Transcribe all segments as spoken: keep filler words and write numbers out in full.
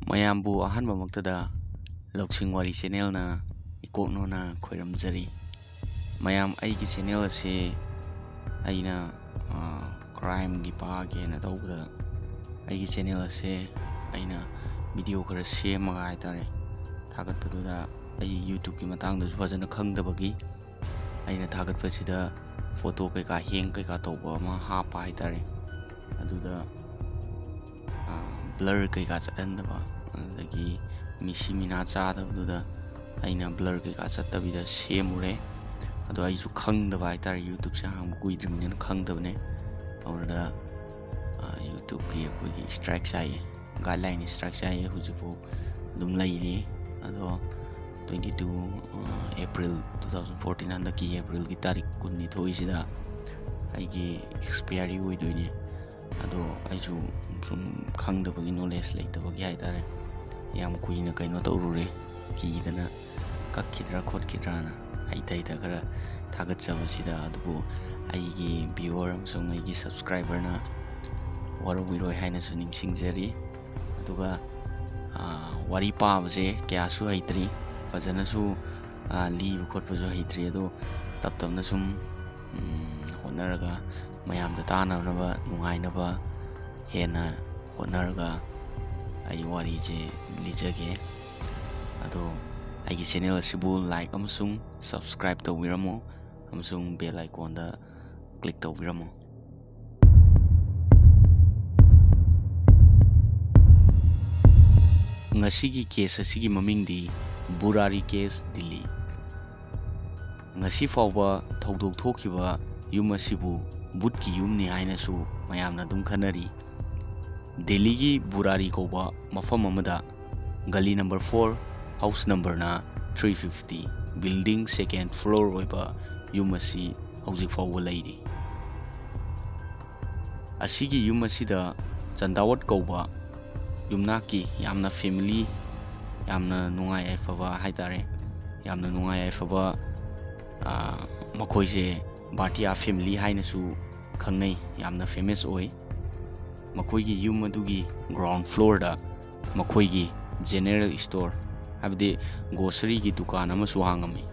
ꯃꯌꯥꯝꯕꯨ ꯑꯍꯥꯟꯕꯃꯛꯇꯗ ꯂꯧꯁꯤꯡ ꯋꯥꯔꯤ ꯆꯦꯅꯦꯜꯅ ꯏꯀꯣꯛꯅꯣꯅ ꯈꯣꯏꯔꯝꯖꯔꯤ꯫ ꯃꯌꯥꯝ, ꯑꯩꯒꯤ ꯆꯦꯅꯦꯜ ꯑꯁꯤ ꯑꯩꯅ ꯀ꯭ꯔꯥꯏꯝꯒꯤ ꯄꯥꯒꯦꯅ ꯇꯧꯕꯗ, ꯑꯩꯒꯤ ꯆꯦꯅꯦꯜ ꯑꯁꯦ ꯑꯩꯅ ꯚꯤꯗꯤꯑꯣ ꯈꯔ ꯁꯦꯝꯃꯒ ꯍꯥꯏꯇꯥꯔꯦ ꯊꯥꯒꯠꯄꯗꯨꯗ, ꯑꯩ ꯌꯨꯇ꯭ꯌꯨꯕꯀꯤ ꯃꯇꯥꯡꯗꯁꯨ ꯐꯖꯅ ꯈꯪꯗꯕꯒꯤ ꯑꯩꯅ ꯊꯥꯒꯠꯄꯁꯤꯗ ꯐꯣꯇꯣ ꯀꯩꯀꯥ ꯍꯦꯡ ꯀꯩꯀꯥ ꯇꯧꯕ ꯑꯃ ꯍꯥꯞꯄ ꯍꯥꯏꯇꯥꯔꯦ꯫ ꯑꯗꯨꯗ ꯕ꯭ꯂꯔ ꯀꯩꯀꯥ ꯆꯠꯍꯟꯗꯕ, ꯑꯗꯨꯗꯒꯤ ꯃꯤꯁꯤ ꯃꯤꯅꯥ ꯆꯥꯗꯕꯗꯨꯗ ꯑꯩꯅ ꯕ꯭ꯂꯔ ꯀꯩꯀꯥ ꯆꯠꯇꯕꯤꯗ ꯁꯦꯝꯃꯨꯔꯦ꯫ ꯑꯗꯣ ꯑꯩꯁꯨ ꯈꯪꯗꯕ ꯍꯥꯏꯇꯥꯔꯦ, ꯌꯨꯇ꯭ꯌꯨꯕꯁꯦ ꯍꯥꯡꯕ ꯀꯨꯏꯗ꯭ꯔꯤꯕꯅꯤꯅ ꯈꯪꯗꯕꯅꯦ꯫ ꯑꯗꯨꯗ ꯌꯨꯇ꯭ꯌꯨꯕꯀꯤ ꯑꯩꯈꯣꯏꯒꯤ ꯏꯁꯇ꯭ꯔꯥꯏꯛ ꯆꯥꯏꯌꯦ, ꯒꯥꯏꯗꯂꯥꯏꯟ ꯏꯁꯇ꯭ꯔꯥꯏꯛ ꯆꯥꯏꯌꯦ, ꯍꯧꯖꯤꯛꯐꯥꯎ ꯑꯗꯨꯝ ꯂꯩꯔꯤ꯫ ꯑꯗꯣ twenty two April two thousand fourteen, ꯍꯟꯗꯛꯀꯤ ꯑꯦꯄ꯭ꯔꯤꯜꯒꯤ ꯇꯥꯔꯤꯛ ꯀꯨꯟꯅꯤꯊꯣꯏꯁꯤꯗ ꯑꯩꯒꯤ ꯑꯦꯛꯁꯄꯤꯌꯥꯔꯤ ꯑꯣꯏꯗꯣꯏꯅꯦ꯫ ꯑꯗꯣ ꯑꯩꯁꯨ ꯁꯨꯝ ꯈꯪꯗꯕꯒꯤ, ꯅꯣꯂꯦꯖ ꯂꯩꯇꯕꯒꯤ ꯍꯥꯏꯇꯥꯔꯦ, ꯌꯥꯝ ꯀꯨꯏꯅ ꯀꯩꯅꯣ ꯇꯧꯔꯨꯔꯦ, ꯀꯤꯗꯅ ꯀꯛꯈꯤꯗ꯭ꯔꯥ ꯈꯣꯠꯈꯤꯗ꯭ꯔꯥꯅ ꯍꯩꯇ ꯍꯩꯇ ꯈꯔ ꯊꯥꯒꯠꯆꯕꯁꯤꯗ꯫ ꯑꯗꯨꯕꯨ ꯑꯩꯒꯤ ꯚ꯭ꯌꯨꯋꯔ ꯑꯃꯁꯨꯡ ꯑꯩꯒꯤ ꯁꯕꯁꯀ꯭ꯔꯥꯏꯕꯔꯅ ꯋꯥꯔꯧꯕꯤꯔꯣꯏ ꯍꯥꯏꯅꯁꯨ ꯅꯤꯡꯁꯤꯡꯖꯔꯤ꯫ ꯑꯗꯨꯒ ꯋꯥꯔꯤ ꯄꯥꯕꯁꯦ ꯀꯌꯥꯁꯨ ꯍꯩꯇ꯭ꯔꯤ, ꯐꯖꯅꯁꯨ ꯂꯤꯕ ꯈꯣꯠꯄꯁꯨ ꯍꯩꯇ꯭ꯔꯤ꯫ ꯑꯗꯣ ꯇꯞ ꯇꯞꯅ ꯁꯨꯝ ꯍꯣꯠꯅꯔꯒ, ꯃꯌꯥꯝꯗ ꯇꯥꯟꯅꯅꯕ, ꯅꯨꯡꯉꯥꯏꯅꯕ ꯍꯦꯟꯅ ꯍꯣꯠꯅꯔꯒ ꯑꯩ ꯋꯥꯔꯤꯁꯦ ꯂꯤꯖꯒꯦ꯫ ꯑꯗꯣ ꯑꯩꯒꯤ ꯆꯦꯅꯦꯜ ꯑꯁꯤꯕꯨ ꯂꯥꯏꯛ ꯑꯃꯁꯨꯡ ꯁꯕꯁꯀ꯭ꯔꯥꯏꯕ ꯇꯧꯕꯤꯔꯝꯃꯣ, ꯑꯃꯁꯨꯡ ꯕꯦꯜ ꯑꯥꯏꯀꯣꯟꯗ ꯀ꯭ꯂꯤꯛ ꯇꯧꯕꯤꯔꯝꯃꯣ꯫ ꯉꯁꯤꯒꯤ ꯀꯦꯁ ꯑꯁꯤꯒꯤ ꯃꯃꯤꯡꯗꯤ ꯕꯨꯔꯥꯔꯤ ꯀꯦꯁ, ꯗꯤꯜꯂꯤ꯫ ꯉꯁꯤ ꯐꯥꯎꯕ ꯊꯧꯗꯣꯛ ꯊꯣꯛꯈꯤꯕ ꯌꯨꯝ ꯑꯁꯤꯕꯨ ꯕꯨꯠꯀꯤ ꯌꯨꯝꯅꯤ ꯍꯥꯏꯅꯁꯨ ꯃꯌꯥꯝꯅ ꯑꯗꯨꯝ ꯈꯟꯅꯔꯤ꯫ ꯗꯤꯜꯂꯤꯒꯤ ꯕꯨꯔꯥꯔꯤ ꯀꯧꯕ ꯃꯐꯝ ꯑꯃꯗ ꯒꯂꯤ ꯅꯝꯕꯔ ꯐꯣꯔ, ꯍꯥꯎꯁ ꯅꯝꯕꯔꯅ three fifty, building second floor ꯑꯣꯏꯕ ꯌꯨꯝ ꯑꯁꯤ ꯍꯧꯖꯤꯛ ꯐꯥꯎꯕ ꯂꯩꯔꯤ꯫ ꯑꯁꯤꯒꯤ ꯌꯨꯝ ꯑꯁꯤꯗ ꯆꯟꯗꯥꯋꯠ ꯀꯧꯕ ꯌꯨꯝꯅꯥꯛꯀꯤ ꯌꯥꯝꯅ ꯐꯦꯃꯤꯂꯤ, ꯌꯥꯝꯅ ꯅꯨꯡꯉꯥꯏ ꯌꯥꯏꯐꯕ ꯍꯥꯏꯇꯥꯔꯦ, ꯌꯥꯝꯅ ꯅꯨꯡꯉꯥꯏ ꯌꯥꯏꯐꯕ, ꯃꯈꯣꯏꯁꯦ ꯚꯥꯇꯤꯌꯥ ꯐꯦꯃꯤꯂꯤ ꯍꯥꯏꯅꯁꯨ ꯈꯪꯅꯩ, ꯌꯥꯝꯅ ꯐꯦꯃꯁ ꯑꯣꯏ꯫ ꯃꯈꯣꯏꯒꯤ ꯌꯨꯝ ꯑꯗꯨꯒꯤ ꯒ꯭ꯔꯥꯎꯟ ꯐ꯭ꯂꯣꯔꯗ ꯃꯈꯣꯏꯒꯤ ꯖꯦꯅꯦꯔꯦꯜ ꯁ꯭ꯇꯣꯔ, ꯍꯥꯏꯕꯗꯤ ꯒ꯭ꯔꯣꯁꯔꯤꯒꯤ ꯗꯨꯀꯥꯟ ꯑꯃꯁꯨ ꯍꯥꯡꯉꯝꯃꯤ꯫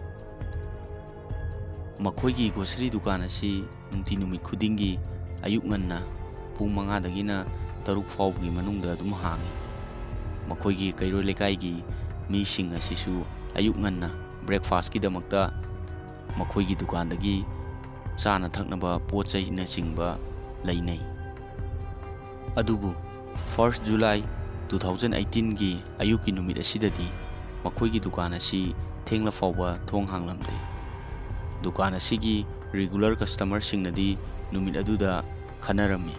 ꯃꯈꯣꯏꯒꯤ ꯒ꯭ꯔꯣꯁꯔꯤ ꯗꯨꯀꯥꯟ ꯑꯁꯤ ꯅꯨꯡꯇꯤ ꯅꯨꯃꯤꯠ ꯈꯨꯗꯤꯡꯒꯤ ꯑꯌꯨꯛ ꯉꯟꯅ ꯄꯨꯡ ꯃꯉꯥꯗꯒꯤꯅ ꯇꯔꯨꯛ ꯐꯥꯎꯕꯒꯤ ꯃꯅꯨꯡꯗ ꯑꯗꯨꯝ ꯍꯥꯡꯉꯤ꯫ ꯃꯈꯣꯏꯒꯤ ꯀꯩꯔꯣꯏ ꯂꯩꯀꯥꯏꯒꯤ ꯃꯤꯁꯤꯡ ꯑꯁꯤꯁꯨ ꯑꯌꯨꯛ ꯉꯟꯅ ꯕ꯭ꯔꯦꯛꯐꯥꯁꯀꯤꯗꯃꯛꯇ ꯃꯈꯣꯏꯒꯤ ꯗꯨꯀꯥꯟꯗꯒꯤ ꯆꯥꯅ ꯊꯛꯅꯕ ꯄꯣꯠ ꯆꯩꯅꯆꯤꯡꯕ ꯂꯩꯅꯩ꯫ ꯑꯗꯨꯕꯨ first July two thousand eighteenꯒꯤ ꯑꯌꯨꯛꯀꯤ ꯅꯨꯃꯤꯠ ꯑꯁꯤꯗꯗꯤ ꯃꯈꯣꯏꯒꯤ ꯗꯨꯀꯥꯟ ꯑꯁꯤ ꯊꯦꯡꯂ ꯐꯥꯎꯕ ꯊꯣꯡ ꯍꯥꯡꯂꯝꯗꯦ꯫ ꯗꯨꯀꯥꯟ ꯑꯁꯤꯒꯤ ꯔꯤꯒꯨꯂꯔ ꯀꯁꯇꯃꯔꯁꯤꯡꯅꯗꯤ ꯅꯨꯃꯤꯠ ꯑꯗꯨꯗ ꯈꯟꯅꯔꯝꯃꯤ꯫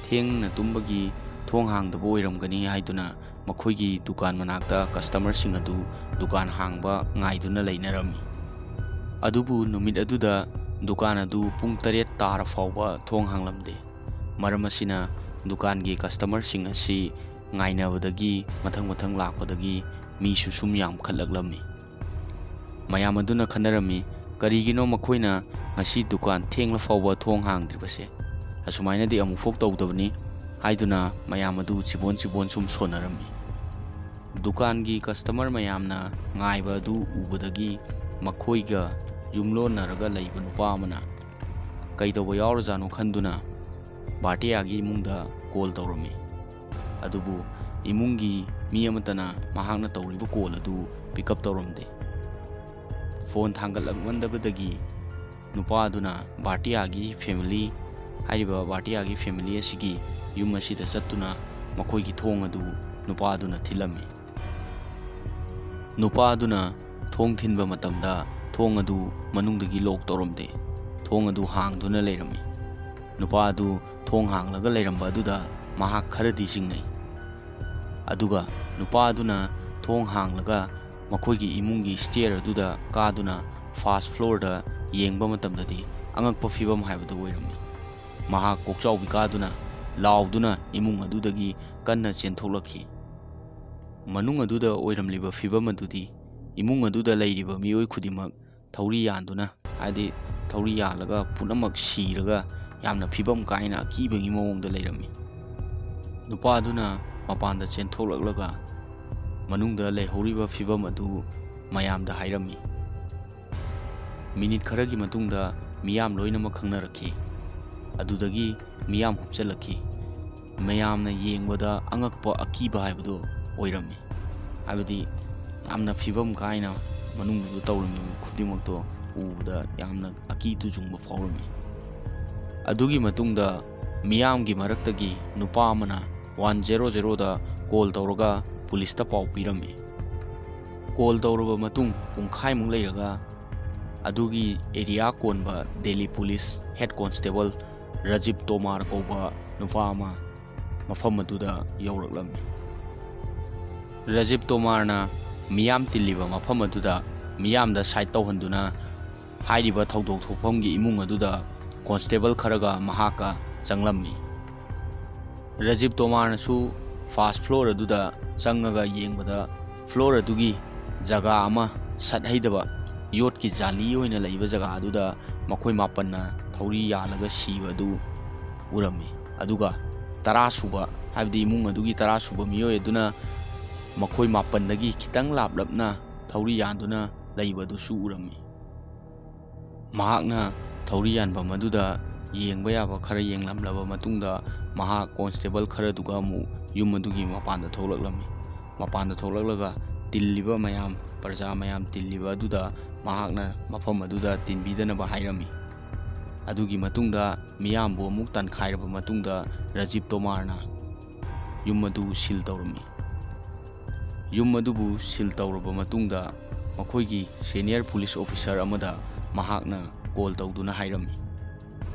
ꯊꯦꯡꯅ ꯇꯨꯝꯕꯒꯤ ꯊꯣꯡ ꯍꯥꯡꯗꯕ ꯑꯣꯏꯔꯝꯒꯅꯤ ꯍꯥꯏꯗꯨꯅ ꯃꯈꯣꯏꯒꯤ ꯗꯨꯀꯥꯟ ꯃꯅꯥꯛꯇ ꯀꯁꯇꯃꯔꯁꯤꯡ ꯑꯗꯨ ꯗꯨꯀꯥꯟ ꯍꯥꯡꯕ ꯉꯥꯏꯗꯨꯅ ꯂꯩꯅꯔꯝꯃꯤ꯫ ꯑꯗꯨꯕꯨ ꯅꯨꯃꯤꯠ ꯑꯗꯨꯗ ꯗꯨꯀꯥꯟ ꯑꯗꯨ ꯄꯨꯡ ꯇꯔꯦꯠ ꯇꯥꯔ ꯐꯥꯎꯕ ꯊꯣꯡ ꯍꯥꯡꯂꯝꯗꯦ꯫ ꯃꯔꯝ ꯑꯁꯤꯅ ꯗꯨꯀꯥꯟꯒꯤ ꯀꯁꯇꯃꯔꯁꯤꯡ ꯑꯁꯤ ꯉꯥꯏꯅꯕꯗꯒꯤ ꯃꯊꯪ ꯃꯊꯪ ꯂꯥꯛꯄꯗꯒꯤ ꯃꯤꯁꯨ ꯁꯨꯝ ꯌꯥꯝꯈꯠꯂꯛꯂꯝꯃꯤ꯫ ꯃꯌꯥꯝ ꯑꯗꯨꯅ ꯈꯟꯅꯔꯝꯃꯤ, "ꯀꯔꯤꯒꯤꯅꯣ ꯃꯈꯣꯏꯅ ꯉꯁꯤ ꯗꯨꯀꯥꯟ ꯊꯦꯡꯂ ꯐꯥꯎꯕ ꯊꯣꯡ ꯍꯥꯡꯗ꯭ꯔꯤꯕꯁꯦ? ꯑꯁꯨꯃꯥꯏꯅꯗꯤ ꯑꯃꯨꯛꯐꯥꯎ ꯇꯧꯗꯕꯅꯤ" ꯍꯥꯏꯗꯨꯅ ꯃꯌꯥꯝ ꯑꯗꯨ ꯆꯤꯕꯣꯟ ꯆꯤꯕꯣꯟ ꯁꯨꯝ ꯁꯣꯟꯅꯔꯝꯃꯤ꯫ ꯗꯨꯀꯥꯟꯒꯤ ꯀꯁꯇꯃꯔ ꯃꯌꯥꯝꯅ ꯉꯥꯏꯕ ꯑꯗꯨ ꯎꯕꯗꯒꯤ ꯃꯈꯣꯏꯒ ꯌꯨꯝꯂꯣꯟꯅꯔꯒ ꯂꯩꯕ ꯅꯨꯄꯥ ꯑꯃꯅ ꯀꯩꯗꯧꯕ ꯌꯥꯎꯔꯖꯥꯠꯅꯣ ꯈꯟꯗꯨꯅ ꯚꯥꯇꯤꯌꯥꯒꯤ ꯏꯃꯨꯡꯗ ꯀꯣꯜ ꯇꯧꯔꯝꯃꯤ꯫ ꯑꯗꯨꯕꯨ ꯏꯃꯨꯡꯒꯤ ꯃꯤ ꯑꯃꯠꯇꯅ ꯃꯍꯥꯛꯅ ꯇꯧꯔꯤꯕ ꯀꯣꯜ ꯑꯗꯨ ꯄꯤꯛ ꯑꯞ ꯇꯧꯔꯝꯗꯦ꯫ ꯐꯣꯟ ꯊꯥꯡꯒꯠꯂꯛꯃꯟꯗꯕꯗꯒꯤ ꯅꯨꯄꯥ ꯑꯗꯨꯅ ꯚꯥꯇꯤꯌꯥꯒꯤ ꯐꯦꯃꯤꯂꯤ, ꯍꯥꯏꯔꯤꯕ ꯚꯥꯇꯤꯌꯥꯒꯤ ꯐꯦꯃꯤꯂꯤ ꯑꯁꯤꯒꯤ ꯌꯨꯝ ꯑꯁꯤꯗ ꯆꯠꯇꯨꯅ ꯃꯈꯣꯏꯒꯤ ꯊꯣꯡ ꯑꯗꯨ ꯅꯨꯄꯥ ꯑꯗꯨꯅ ꯊꯤꯜꯂꯝꯃꯤ꯫ ꯅꯨꯄꯥ ꯑꯗꯨꯅ ꯊꯣꯡ ꯊꯤꯟꯕ ꯃꯇꯝꯗ ꯊꯣꯡ ꯑꯗꯨ ꯃꯅꯨꯡꯗꯒꯤ ꯂꯣꯛ ꯇꯧꯔꯝꯗꯦ꯫ ꯊꯣꯡ ꯑꯗꯨ ꯍꯥꯡꯗꯨꯅ ꯂꯩꯔꯝꯃꯤ꯫ ꯅꯨꯄꯥ ꯑꯗꯨ ꯊꯣꯡ ꯍꯥꯡꯂꯒ ꯂꯩꯔꯝꯕ ꯑꯗꯨꯗ ꯃꯍꯥꯛ ꯈꯔꯗꯤ ꯆꯤꯡꯅꯩ꯫ ꯑꯗꯨꯒ ꯅꯨꯄꯥ ꯑꯗꯨꯅ ꯊꯣꯡ ꯍꯥꯡꯂꯒ ꯃꯈꯣꯏꯒꯤ ꯏꯃꯨꯡꯒꯤ ꯁ꯭ꯇꯦꯌꯔ ꯑꯗꯨꯗ ꯀꯥꯗꯨꯅ ꯐꯥꯔꯁ ꯐ꯭ꯂꯣꯔꯗ ꯌꯦꯡꯕ ꯃꯇꯝꯗꯗꯤ ꯑꯉꯛꯄ ꯐꯤꯕꯝ ꯍꯥꯏꯕꯗꯨ ꯑꯣꯏꯔꯝꯃꯤ꯫ ꯃꯍꯥꯛ ꯀꯣꯛꯆꯥꯎꯕꯤ ꯀꯥꯗꯨꯅ ꯂꯥꯎꯗꯨꯅ ꯏꯃꯨꯡ ꯑꯗꯨꯗꯒꯤ ꯀꯟꯅ ꯆꯦꯟꯊꯣꯛꯂꯛꯈꯤ꯫ ꯃꯅꯨꯡ ꯑꯗꯨꯗ ꯑꯣꯏꯔꯝꯂꯤꯕ ꯐꯤꯕꯝ ꯑꯗꯨꯗꯤ ꯏꯃꯨꯡ ꯑꯗꯨꯗ ꯂꯩꯔꯤꯕ ꯃꯤꯑꯣꯏ ꯈꯨꯗꯤꯡꯃꯛ ꯊꯧꯔꯤ ꯌꯥꯟꯗꯨꯅ, ꯍꯥꯏꯗꯤ ꯊꯧꯔꯤ ꯌꯥꯜꯂꯒ ꯄꯨꯝꯅꯃꯛ ꯁꯤꯔꯒ ꯌꯥꯝꯅ ꯐꯤꯕꯝ ꯀꯥꯏꯅ ꯑꯀꯤꯕꯒꯤ ꯃꯑꯣꯡꯗ ꯂꯩꯔꯝꯃꯤ꯫ ꯅꯨꯄꯥ ꯑꯗꯨꯅ ꯃꯄꯥꯟꯗ ꯆꯦꯟꯊꯣꯛꯂꯛꯂꯒ ꯃꯅꯨꯡꯗ ꯂꯩꯍꯧꯔꯤꯕ ꯐꯤꯕꯝ ꯑꯗꯨ ꯃꯌꯥꯝꯗ ꯍꯥꯏꯔꯝꯃꯤ꯫ ꯃꯤꯅꯤꯠ ꯈꯔꯒꯤ ꯃꯇꯨꯡꯗ ꯃꯤꯌꯥꯝ ꯂꯣꯏꯅꯃꯛ ꯈꯪꯅꯔꯛꯈꯤ꯫ ꯑꯗꯨꯗꯒꯤ ꯃꯤꯌꯥꯝ ꯍꯨꯞꯆꯜꯂꯛꯈꯤ꯫ ꯃꯌꯥꯝꯅ ꯌꯦꯡꯕꯗ ꯑꯉꯛꯄ ꯑꯀꯤꯕ ꯍꯥꯏꯕꯗꯨ ꯑꯣꯏꯔꯝꯃꯤ꯫ ꯍꯥꯏꯕꯗꯤ ꯌꯥꯝꯅ ꯐꯤꯕꯝ ꯀꯥꯏꯅ ꯃꯅꯨꯡꯗꯨꯗ ꯇꯧꯔꯝꯃꯤꯕ ꯈꯨꯗꯤꯡꯃꯛꯇꯣ ꯎꯕꯗ ꯌꯥꯝꯅ ꯑꯀꯤ ꯇꯨꯖꯨꯡꯕ ꯐꯥꯎꯔꯝꯃꯤ꯫ ꯑꯗꯨꯒꯤ ꯃꯇꯨꯡꯗ ꯃꯤꯌꯥꯝꯒꯤ ꯃꯔꯛꯇꯒꯤ ꯅꯨꯄꯥ ꯑꯃꯅ ꯋꯥꯟ ꯖꯦꯔꯣ ꯖꯦꯔꯣꯗ ꯀꯣꯜ ꯇꯧꯔꯒ ꯄꯨꯂꯤꯁꯇ ꯄꯥꯎ ꯄꯤꯔꯝꯃꯤ꯫ ꯀꯣꯜ ꯇꯧꯔꯕ ꯃꯇꯨꯡ ꯄꯨꯡꯈꯥꯏꯃꯨꯛ ꯂꯩꯔꯒ ꯑꯗꯨꯒꯤ ꯑꯦꯔꯤꯌꯥ ꯀꯣꯟꯕ Delhi police head constable Rajiv ꯇꯣꯃꯥꯔ ꯀꯧꯕ ꯅꯨꯄꯥ ꯑꯃ ꯃꯐꯝ ꯑꯗꯨꯗ ꯌꯧꯔꯛꯂꯝꯃꯤ꯫ ꯔꯥꯖꯤꯕ ꯇꯣꯃꯥꯔꯅ ꯃꯤꯌꯥꯝ ꯇꯤꯜꯂꯤꯕ ꯃꯐꯝ ꯑꯗꯨꯗ ꯃꯤꯌꯥꯝꯗ ꯁꯥꯏꯠ ꯇꯧꯍꯟꯗꯨꯅ ꯍꯥꯏꯔꯤꯕ ꯊꯧꯗꯣꯛ ꯊꯣꯛꯐꯝꯒꯤ ꯏꯃꯨꯡ ꯑꯗꯨꯗ ꯀꯣꯟꯁꯇꯦꯕꯜ ꯈꯔꯒ ꯃꯍꯥꯛꯀ ꯆꯪꯂꯝꯃꯤ꯫ ꯔꯥꯖꯤꯕ ꯇꯣꯃꯥꯔꯅꯁꯨ ꯐꯥꯔꯁ ꯐ꯭ꯂꯣꯔ ꯑꯗꯨꯗ ꯆꯪꯉꯒ ꯌꯦꯡꯕꯗ ꯐ꯭ꯂꯣꯔ ꯑꯗꯨꯒꯤ ꯖꯒꯥ ꯑꯃ ꯁꯠ ꯍꯩꯗꯕ ꯌꯣꯠꯀꯤ ꯖꯥꯂꯤ ꯑꯣꯏꯅ ꯂꯩꯕ ꯖꯒꯥ ꯑꯗꯨꯗ ꯃꯈꯣꯏ ꯃꯥꯄꯟꯅ ꯊꯧꯔꯤ ꯌꯥꯜꯂꯒ ꯁꯤꯕ ꯑꯗꯨ ꯎꯔꯝꯃꯤ꯫ ꯑꯗꯨꯒ ꯇꯔꯥ ꯁꯨꯕ, ꯍꯥꯏꯕꯗꯤ ꯏꯃꯨꯡ ꯑꯗꯨꯒꯤ ꯇꯔꯥ ꯁꯨꯕ ꯃꯤꯑꯣꯏ ꯑꯗꯨꯅ ꯃꯈꯣꯏ ꯃꯥꯄꯟꯗꯒꯤ ꯈꯤꯇꯪ ꯂꯥꯞꯂꯞꯅ ꯊꯧꯔꯤ ꯌꯥꯟꯗꯨꯅ ꯂꯩꯕꯗꯨꯁꯨ ꯎꯔꯝꯃꯤ꯫ ꯃꯍꯥꯛꯅ ꯊꯧꯔꯤ ꯌꯥꯟꯐꯝ ꯑꯗꯨꯗ ꯌꯦꯡꯕ ꯌꯥꯕ ꯈꯔ ꯌꯦꯡꯂꯝꯂꯕ ꯃꯇꯨꯡꯗ ꯃꯍꯥꯛ ꯀꯣꯟꯁꯇꯦꯕꯜ ꯈꯔꯗꯨꯒ ꯑꯃꯨꯛ ꯌꯨꯝ ꯑꯗꯨꯒꯤ ꯃꯄꯥꯟꯗ ꯊꯣꯛꯂꯛꯂꯝꯃꯤ꯫ ꯃꯄꯥꯟꯗ ꯊꯣꯛꯂꯛꯂꯒ ꯇꯤꯜꯂꯤꯕ ꯃꯌꯥꯝ, ꯄ꯭ꯔꯖꯥ ꯃꯌꯥꯝ ꯇꯤꯜꯂꯤꯕ ꯑꯗꯨꯗ ꯃꯍꯥꯛꯅ ꯃꯐꯝ ꯑꯗꯨꯗ ꯇꯤꯟꯕꯤꯗꯅꯕ ꯍꯥꯏꯔꯝꯃꯤ꯫ ꯑꯗꯨꯒꯤ ꯃꯇꯨꯡꯗ ꯃꯤꯌꯥꯝꯕꯨ ꯑꯃꯨꯛ ꯇꯥꯟꯈꯥꯏꯔꯕ ꯃꯇꯨꯡꯗ ꯔꯥꯖꯤꯕ ꯇꯣꯃꯥꯔꯅ ꯌꯨꯝ ꯑꯗꯨ ꯁꯤꯜ ꯇꯧꯔꯝꯃꯤ꯫ ꯌꯨꯝ ꯑꯗꯨꯕꯨ ꯁꯤꯜ ꯇꯧꯔꯕ ꯃꯇꯨꯡꯗ ꯃꯈꯣꯏꯒꯤ ꯁꯦꯅꯤꯌꯔ ꯄꯨꯂꯤꯁ ꯑꯣꯐꯤꯁꯔ ꯑꯃꯗ ꯃꯍꯥꯛꯅ ꯀꯣꯜ ꯇꯧꯗꯨꯅ ꯍꯥꯏꯔꯝꯃꯤ꯫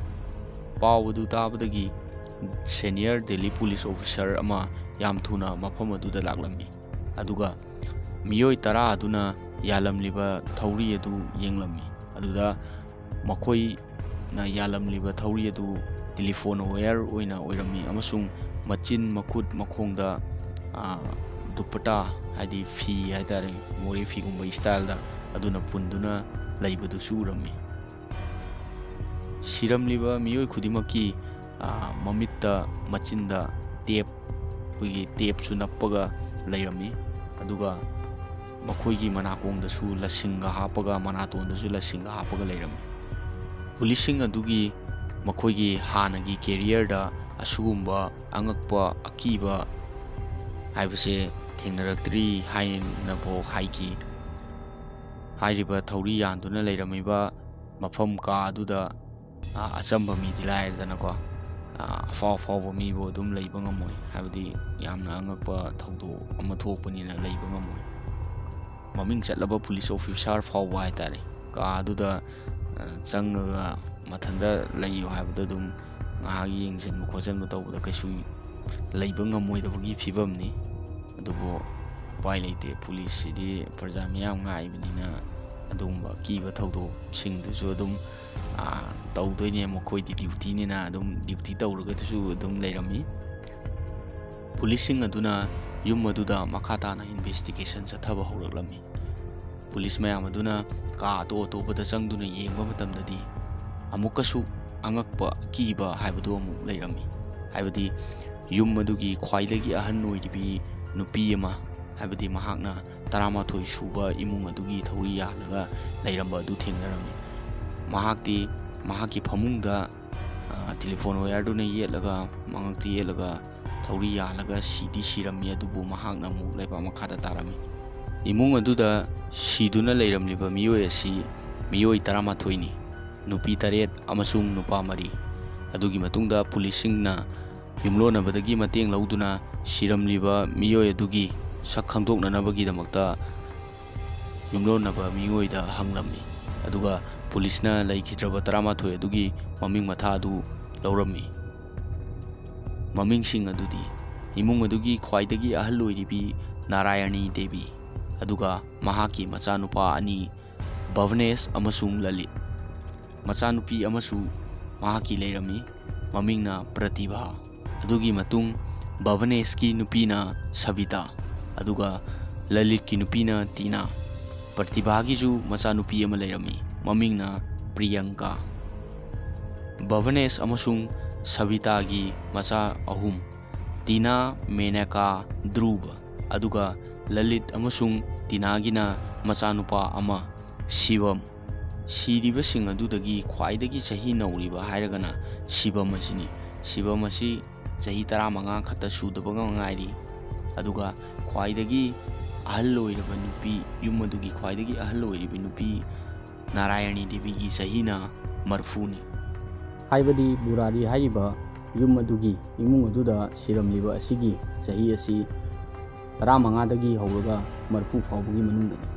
ꯄꯥꯎ ꯑꯗꯨ ꯇꯥꯕꯗꯒꯤ ꯁꯦꯅꯤꯌꯔ ꯗꯦꯜꯂꯤ ꯄꯨꯂꯤꯁ ꯑꯣꯐꯤꯁꯔ ꯑꯃ ꯌꯥꯝ ꯊꯨꯅ ꯃꯐꯝ ꯑꯗꯨꯗ ꯂꯥꯛꯂꯝꯃꯤ꯫ ꯑꯗꯨꯒ ꯃꯤꯑꯣꯏ ꯇꯔꯥ ꯑꯗꯨꯅ ꯌꯥꯜꯂꯝꯂꯤꯕ ꯊꯧꯔꯤ ꯑꯗꯨ ꯌꯦꯡꯂꯝꯃꯤ꯫ ꯑꯗꯨꯗ ꯃꯈꯣꯏꯅ ꯌꯥꯜꯂꯝꯂꯤꯕ ꯊꯧꯔꯤ ꯑꯗꯨ ꯇꯦꯂꯤꯐꯣꯟ ꯋꯥꯌꯔ ꯑꯣꯏꯅ ꯑꯣꯏꯔꯝꯃꯤ ꯑꯃꯁꯨꯡ ꯃꯆꯤꯟ, ꯃꯈꯨꯠ, ꯃꯈꯣꯡꯗ, ꯑ, ꯗꯨꯄꯇꯥ, ꯍꯥꯏꯗꯤ ꯐꯤ ꯍꯥꯏꯇꯥꯔꯦ, ꯃꯣꯔꯦ ꯐꯤꯒꯨꯝꯕ ꯏꯁꯇꯥꯏꯜꯗ ꯑꯗꯨꯅ ꯄꯨꯟꯗꯨꯅ ꯂꯩꯕꯗꯨꯁꯨ ꯎꯔꯝꯃꯤ꯫ ꯁꯤꯔꯝꯂꯤꯕ ꯃꯤꯑꯣꯏ ꯈꯨꯗꯤꯡꯃꯛꯀꯤ, ꯑ, ꯃꯃꯤꯠꯇ, ꯃꯆꯤꯟꯗ ꯇꯦꯞ ꯑꯩꯈꯣꯏꯒꯤ ꯇꯦꯞꯁꯨ ꯅꯞꯄꯒ ꯂꯩꯔꯝꯃꯤ꯫ ꯑꯗꯨꯒ ꯃꯈꯣꯏꯒꯤ ꯃꯅꯥꯀꯣꯡꯗꯁꯨ ꯂꯁꯤꯡꯒ ꯍꯥꯞꯄꯒ, ꯃꯅꯥꯇꯣꯟꯗꯁꯨ ꯂꯁꯤꯡꯒ ꯍꯥꯞꯄꯒ ꯂꯩꯔꯝꯃꯤ꯫ ꯄꯨꯂꯤꯁꯁꯤꯡ ꯑꯗꯨꯒꯤ ꯃꯈꯣꯏꯒꯤ ꯍꯥꯟꯅꯒꯤ ꯀꯦꯔꯤꯌꯔꯗ ꯑꯁꯤꯒꯨꯝꯕ ꯑꯉꯛꯄ, ꯑꯀꯤꯕ ꯍꯥꯏꯕꯁꯦ ꯊꯦꯡꯅꯔꯛꯇ꯭ꯔꯤ ꯍꯥꯏꯅꯐꯥꯎ ꯍꯥꯏꯈꯤ꯫ ꯍꯥꯏꯔꯤꯕ ꯊꯧꯔꯤ ꯌꯥꯟꯗꯨꯅ ꯂꯩꯔꯝꯃꯤꯕ ꯃꯐꯝ, ꯀꯥ ꯑꯗꯨꯗ, ꯑ, ꯑꯆꯝꯕ ꯃꯤꯗꯤ ꯂꯥꯏꯔꯗꯅꯀꯣ, ꯑ, ꯑꯐꯥꯎ ꯑꯐꯥꯎꯕ ꯃꯤꯕꯨ ꯑꯗꯨꯝ ꯂꯩꯕ ꯉꯝꯃꯣꯏ, ꯍꯥꯏꯕꯗꯤ ꯌꯥꯝꯅ ꯑꯉꯛꯄ ꯊꯧꯗꯣꯛ ꯑꯃ ꯊꯣꯛꯄꯅꯤꯅ ꯂꯩꯕ ꯉꯝꯃꯣꯏ꯫ ꯃꯃꯤꯡ ꯆꯠꯂꯕ ꯄꯨꯂꯤꯁ ꯑꯣꯐꯤꯁꯥꯔ ꯐꯥꯎꯕ ꯍꯥꯏꯇꯥꯔꯦ, ꯀꯥ ꯑꯗꯨꯗ, ꯑ, ꯆꯪꯉꯒ ꯃꯊꯟꯇ ꯂꯩꯌꯨ ꯍꯥꯏꯕꯗ ꯑꯗꯨꯝ ꯉꯥꯏꯍꯥꯛ ꯌꯦꯡꯁꯤꯟꯕ ꯈꯣꯠꯆꯟꯕ ꯇꯧꯕꯗ ꯀꯩꯁꯨ ꯂꯩꯕ ꯉꯝꯃꯣꯏꯗꯕꯒꯤ ꯐꯤꯕꯝꯅꯤ꯫ ꯑꯗꯨꯕꯨ ꯎꯄꯥꯏ ꯂꯩꯇꯦ, ꯄꯨꯂꯤꯁꯁꯤꯗꯤ ꯄ꯭ꯔꯖꯥ ꯃꯤꯌꯥꯝ ꯉꯥꯛꯏꯕꯅꯤꯅ ꯑꯗꯨꯒꯨꯝꯕ ꯑꯀꯤꯕ ꯊꯧꯗꯣꯛꯁꯤꯡꯗꯨꯁꯨ ꯑꯗꯨꯝ, ꯑ, ꯇꯧꯗꯣꯏꯅꯦ꯫ ꯃꯈꯣꯏꯗꯤ ꯗ꯭ꯌꯨꯇꯤꯅꯤꯅ ꯑꯗꯨꯝ ꯗ꯭ꯌꯨꯇꯤ ꯇꯧꯔꯒꯁꯨ ꯑꯗꯨꯝ ꯂꯩꯔꯝꯃꯤ꯫ ꯄꯨꯂꯤꯁꯁꯤꯡ ꯑꯗꯨꯅ ꯌꯨꯝ ꯑꯗꯨꯗ ꯃꯈꯥ ꯇꯥꯅ ꯏꯟꯚꯦꯁꯇꯤꯒꯦꯁꯟ ꯆꯠꯊꯕ ꯍꯧꯔꯛꯂꯝꯃꯤ꯫ ꯄꯨꯂꯤꯁ ꯃꯌꯥꯝ ꯑꯗꯨꯅ ꯀꯥ ꯑꯇꯣꯞ ꯑꯇꯣꯞꯄꯗ ꯆꯪꯗꯨꯅ ꯌꯦꯡꯕ ꯃꯇꯝꯗꯗꯤ ꯑꯃꯨꯛꯀꯁꯨ ꯑꯉꯛꯄ, ꯑꯀꯤꯕ ꯍꯥꯏꯕꯗꯨ ꯑꯃꯨꯛ ꯂꯩꯔꯝꯃꯤ꯫ ꯍꯥꯏꯕꯗꯤ ꯌꯨꯝ ꯑꯗꯨꯒꯤ ꯈ꯭ꯋꯥꯏꯗꯒꯤ ꯑꯍꯟ ꯑꯣꯏꯔꯤꯕꯤ ꯅꯨꯄꯤ ꯑꯃ, ꯍꯥꯏꯕꯗꯤ ꯃꯍꯥꯛꯅ ꯇꯔꯥꯃꯥꯊꯣꯏ ꯁꯨꯕ ꯏꯃꯨꯡ ꯑꯗꯨꯒꯤ ꯊꯧꯔꯤ ꯌꯥꯜꯂꯒ ꯂꯩꯔꯝꯕ ꯑꯗꯨ ꯊꯦꯡꯅꯔꯝꯃꯤ꯫ ꯃꯍꯥꯛꯇꯤ ꯃꯍꯥꯛꯀꯤ ꯐꯃꯨꯡꯗ, ꯑ, ꯇꯦꯂꯤꯐꯣꯟ ꯋꯥꯌꯔꯗꯨꯅ ꯌꯦꯠꯂꯒ, ꯃꯉꯛꯇ ꯌꯦꯠꯂꯒ, ꯊꯧꯔꯤ ꯌꯥꯜꯂꯒ ꯁꯤꯗꯤ ꯁꯤꯔꯝꯃꯤ, ꯑꯗꯨꯕꯨ ꯃꯍꯥꯛꯅ ꯑꯃꯨꯛ ꯂꯩꯕꯥꯛ ꯃꯈꯥꯗ ꯇꯥꯔꯝꯃꯤ꯫ ꯏꯃꯨꯡ ꯑꯗꯨꯗ ꯁꯤꯗꯨꯅ ꯂꯩꯔꯝꯂꯤꯕ ꯃꯤꯑꯣꯏ ꯑꯁꯤ ꯃꯤꯑꯣꯏ ꯇꯔꯥꯃꯥꯊꯣꯏꯅꯤ, ꯅꯨꯄꯤ ꯇꯔꯦꯠ ꯑꯃꯁꯨꯡ ꯅꯨꯄꯥ ꯃꯔꯤ꯫ ꯑꯗꯨꯒꯤ ꯃꯇꯨꯡꯗ ꯄꯨꯂꯤꯁꯁꯤꯡꯅ ꯌꯨꯝꯂꯣꯟꯅꯕꯗꯒꯤ ꯃꯇꯦꯡ ꯂꯧꯗꯨꯅ ꯁꯤꯔꯝꯂꯤꯕ ꯃꯤꯑꯣꯏ ꯑꯗꯨꯒꯤ ꯁꯛ ꯈꯪꯗꯣꯛꯅꯅꯕꯒꯤꯗꯃꯛꯇ ꯌꯨꯝꯂꯣꯟꯅꯕ ꯃꯤꯑꯣꯏꯗ ꯍꯪꯂꯝꯃꯤ꯫ ꯑꯗꯨꯒ ꯄꯨꯂꯤꯁꯅ ꯂꯩꯈꯤꯗ꯭ꯔꯕ ꯇꯔꯥꯃꯥꯊꯣꯏ ꯑꯗꯨꯒꯤ ꯃꯃꯤꯡ ꯃꯊꯥ ꯑꯗꯨ ꯂꯧꯔꯝꯃꯤ꯫ ꯃꯃꯤꯡꯁꯤꯡ ꯑꯗꯨꯗꯤ ꯏꯃꯨꯡ ꯑꯗꯨꯒꯤ ꯈ꯭ꯋꯥꯏꯗꯒꯤ ꯑꯍꯜ ꯑꯣꯏꯔꯤꯕꯤ ꯅꯥꯔꯥꯌꯅꯤ ꯗꯦꯕꯤ, ꯑꯗꯨꯒ ꯃꯍꯥꯛꯀꯤ ꯃꯆꯥꯅꯨꯄꯥ ꯑꯅꯤ ꯚꯕꯅꯦꯁ ꯑꯃꯁꯨꯡ ꯂꯂꯤꯠ꯫ ꯃꯆꯥꯅꯨꯄꯤ ꯑꯃꯁꯨ ꯃꯍꯥꯛꯀꯤ ꯂꯩꯔꯝꯃꯤ, ꯃꯃꯤꯡꯅ ꯄ꯭ꯔꯇꯤꯚꯥ꯫ ꯑꯗꯨꯒꯤ ꯃꯇꯨꯡ ꯚꯕꯅꯦꯁꯀꯤ ꯅꯨꯄꯤꯅ ꯁꯕꯤꯇꯥ, ꯑꯗꯨꯒ ꯂꯂꯤꯠꯀꯤ ꯅꯨꯄꯤꯅ ꯇꯤꯅꯥ꯫ ꯄ꯭ꯔꯇꯤꯚꯥꯒꯤꯁꯨ ꯃꯆꯥꯅꯨꯄꯤ ꯑꯃ ꯂꯩꯔꯝꯃꯤ, ꯃꯃꯤꯡꯅ ꯄ꯭ꯔꯤꯌꯪꯀꯥ꯫ ꯚꯕꯅꯦꯁ ꯑꯃꯁꯨꯡ ꯁꯕꯤꯇꯥꯒꯤ ꯃꯆꯥ ꯑꯍꯨꯝ, ꯇꯤꯅꯥ, ꯃꯦꯅꯀꯥ, ꯙ꯭ꯔꯨꯕ, ꯑꯗꯨꯒ ꯂꯂꯤꯠ ꯑꯃꯁꯨꯡ ꯇꯤꯅꯥꯒꯤꯅ ꯃꯆꯥꯅꯨꯄꯥ ꯑꯃ, ꯁꯤꯕꯝ꯫ ꯁꯤꯔꯤꯕꯁꯤꯡ ꯑꯗꯨꯗꯒꯤ ꯈ꯭ꯋꯥꯏꯗꯒꯤ ꯆꯍꯤ ꯅꯧꯔꯤꯕ ꯍꯥꯏꯔꯒꯅ ꯁꯤꯕꯝ ꯑꯁꯤꯅꯤ꯫ ꯁꯤꯕꯝ ꯑꯁꯤ ꯆꯍꯤ ꯇꯔꯥꯃꯉꯥ ꯈꯛꯇ ꯁꯨꯗꯕ ꯉꯥꯏꯔꯤ꯫ ꯑꯗꯨꯒ ꯈ꯭ꯋꯥꯏꯗꯒꯤ ꯑꯍꯜ ꯑꯣꯏꯔꯕ ꯅꯨꯄꯤ, ꯌꯨꯝ ꯑꯗꯨꯒꯤ ꯈ꯭ꯋꯥꯏꯗꯒꯤ ꯑꯍꯜ ꯑꯣꯏꯔꯤꯕ ꯅꯨꯄꯤ ꯅꯥꯔꯥꯌꯅꯤ ꯗꯦꯕꯤꯒꯤ ꯆꯍꯤꯅ ꯃꯔꯤꯐꯨꯅꯤ꯫ ꯍꯥꯏꯕꯗꯤ ꯃꯨꯔꯥꯔꯤ ꯍꯥꯏꯔꯤꯕ ꯌꯨꯝ ꯑꯗꯨꯒꯤ ꯏꯃꯨꯡ ꯑꯗꯨꯗ ꯁꯤꯔꯝꯂꯤꯕ ꯑꯁꯤꯒꯤ ꯆꯍꯤ ꯑꯁꯤ ꯇꯔꯥꯃꯉꯥꯗꯒꯤ ꯍꯧꯔꯒ ꯃꯔꯤꯐꯨ ꯐꯥꯎꯕꯒꯤ ꯃꯅꯨꯡꯗꯅꯤ꯫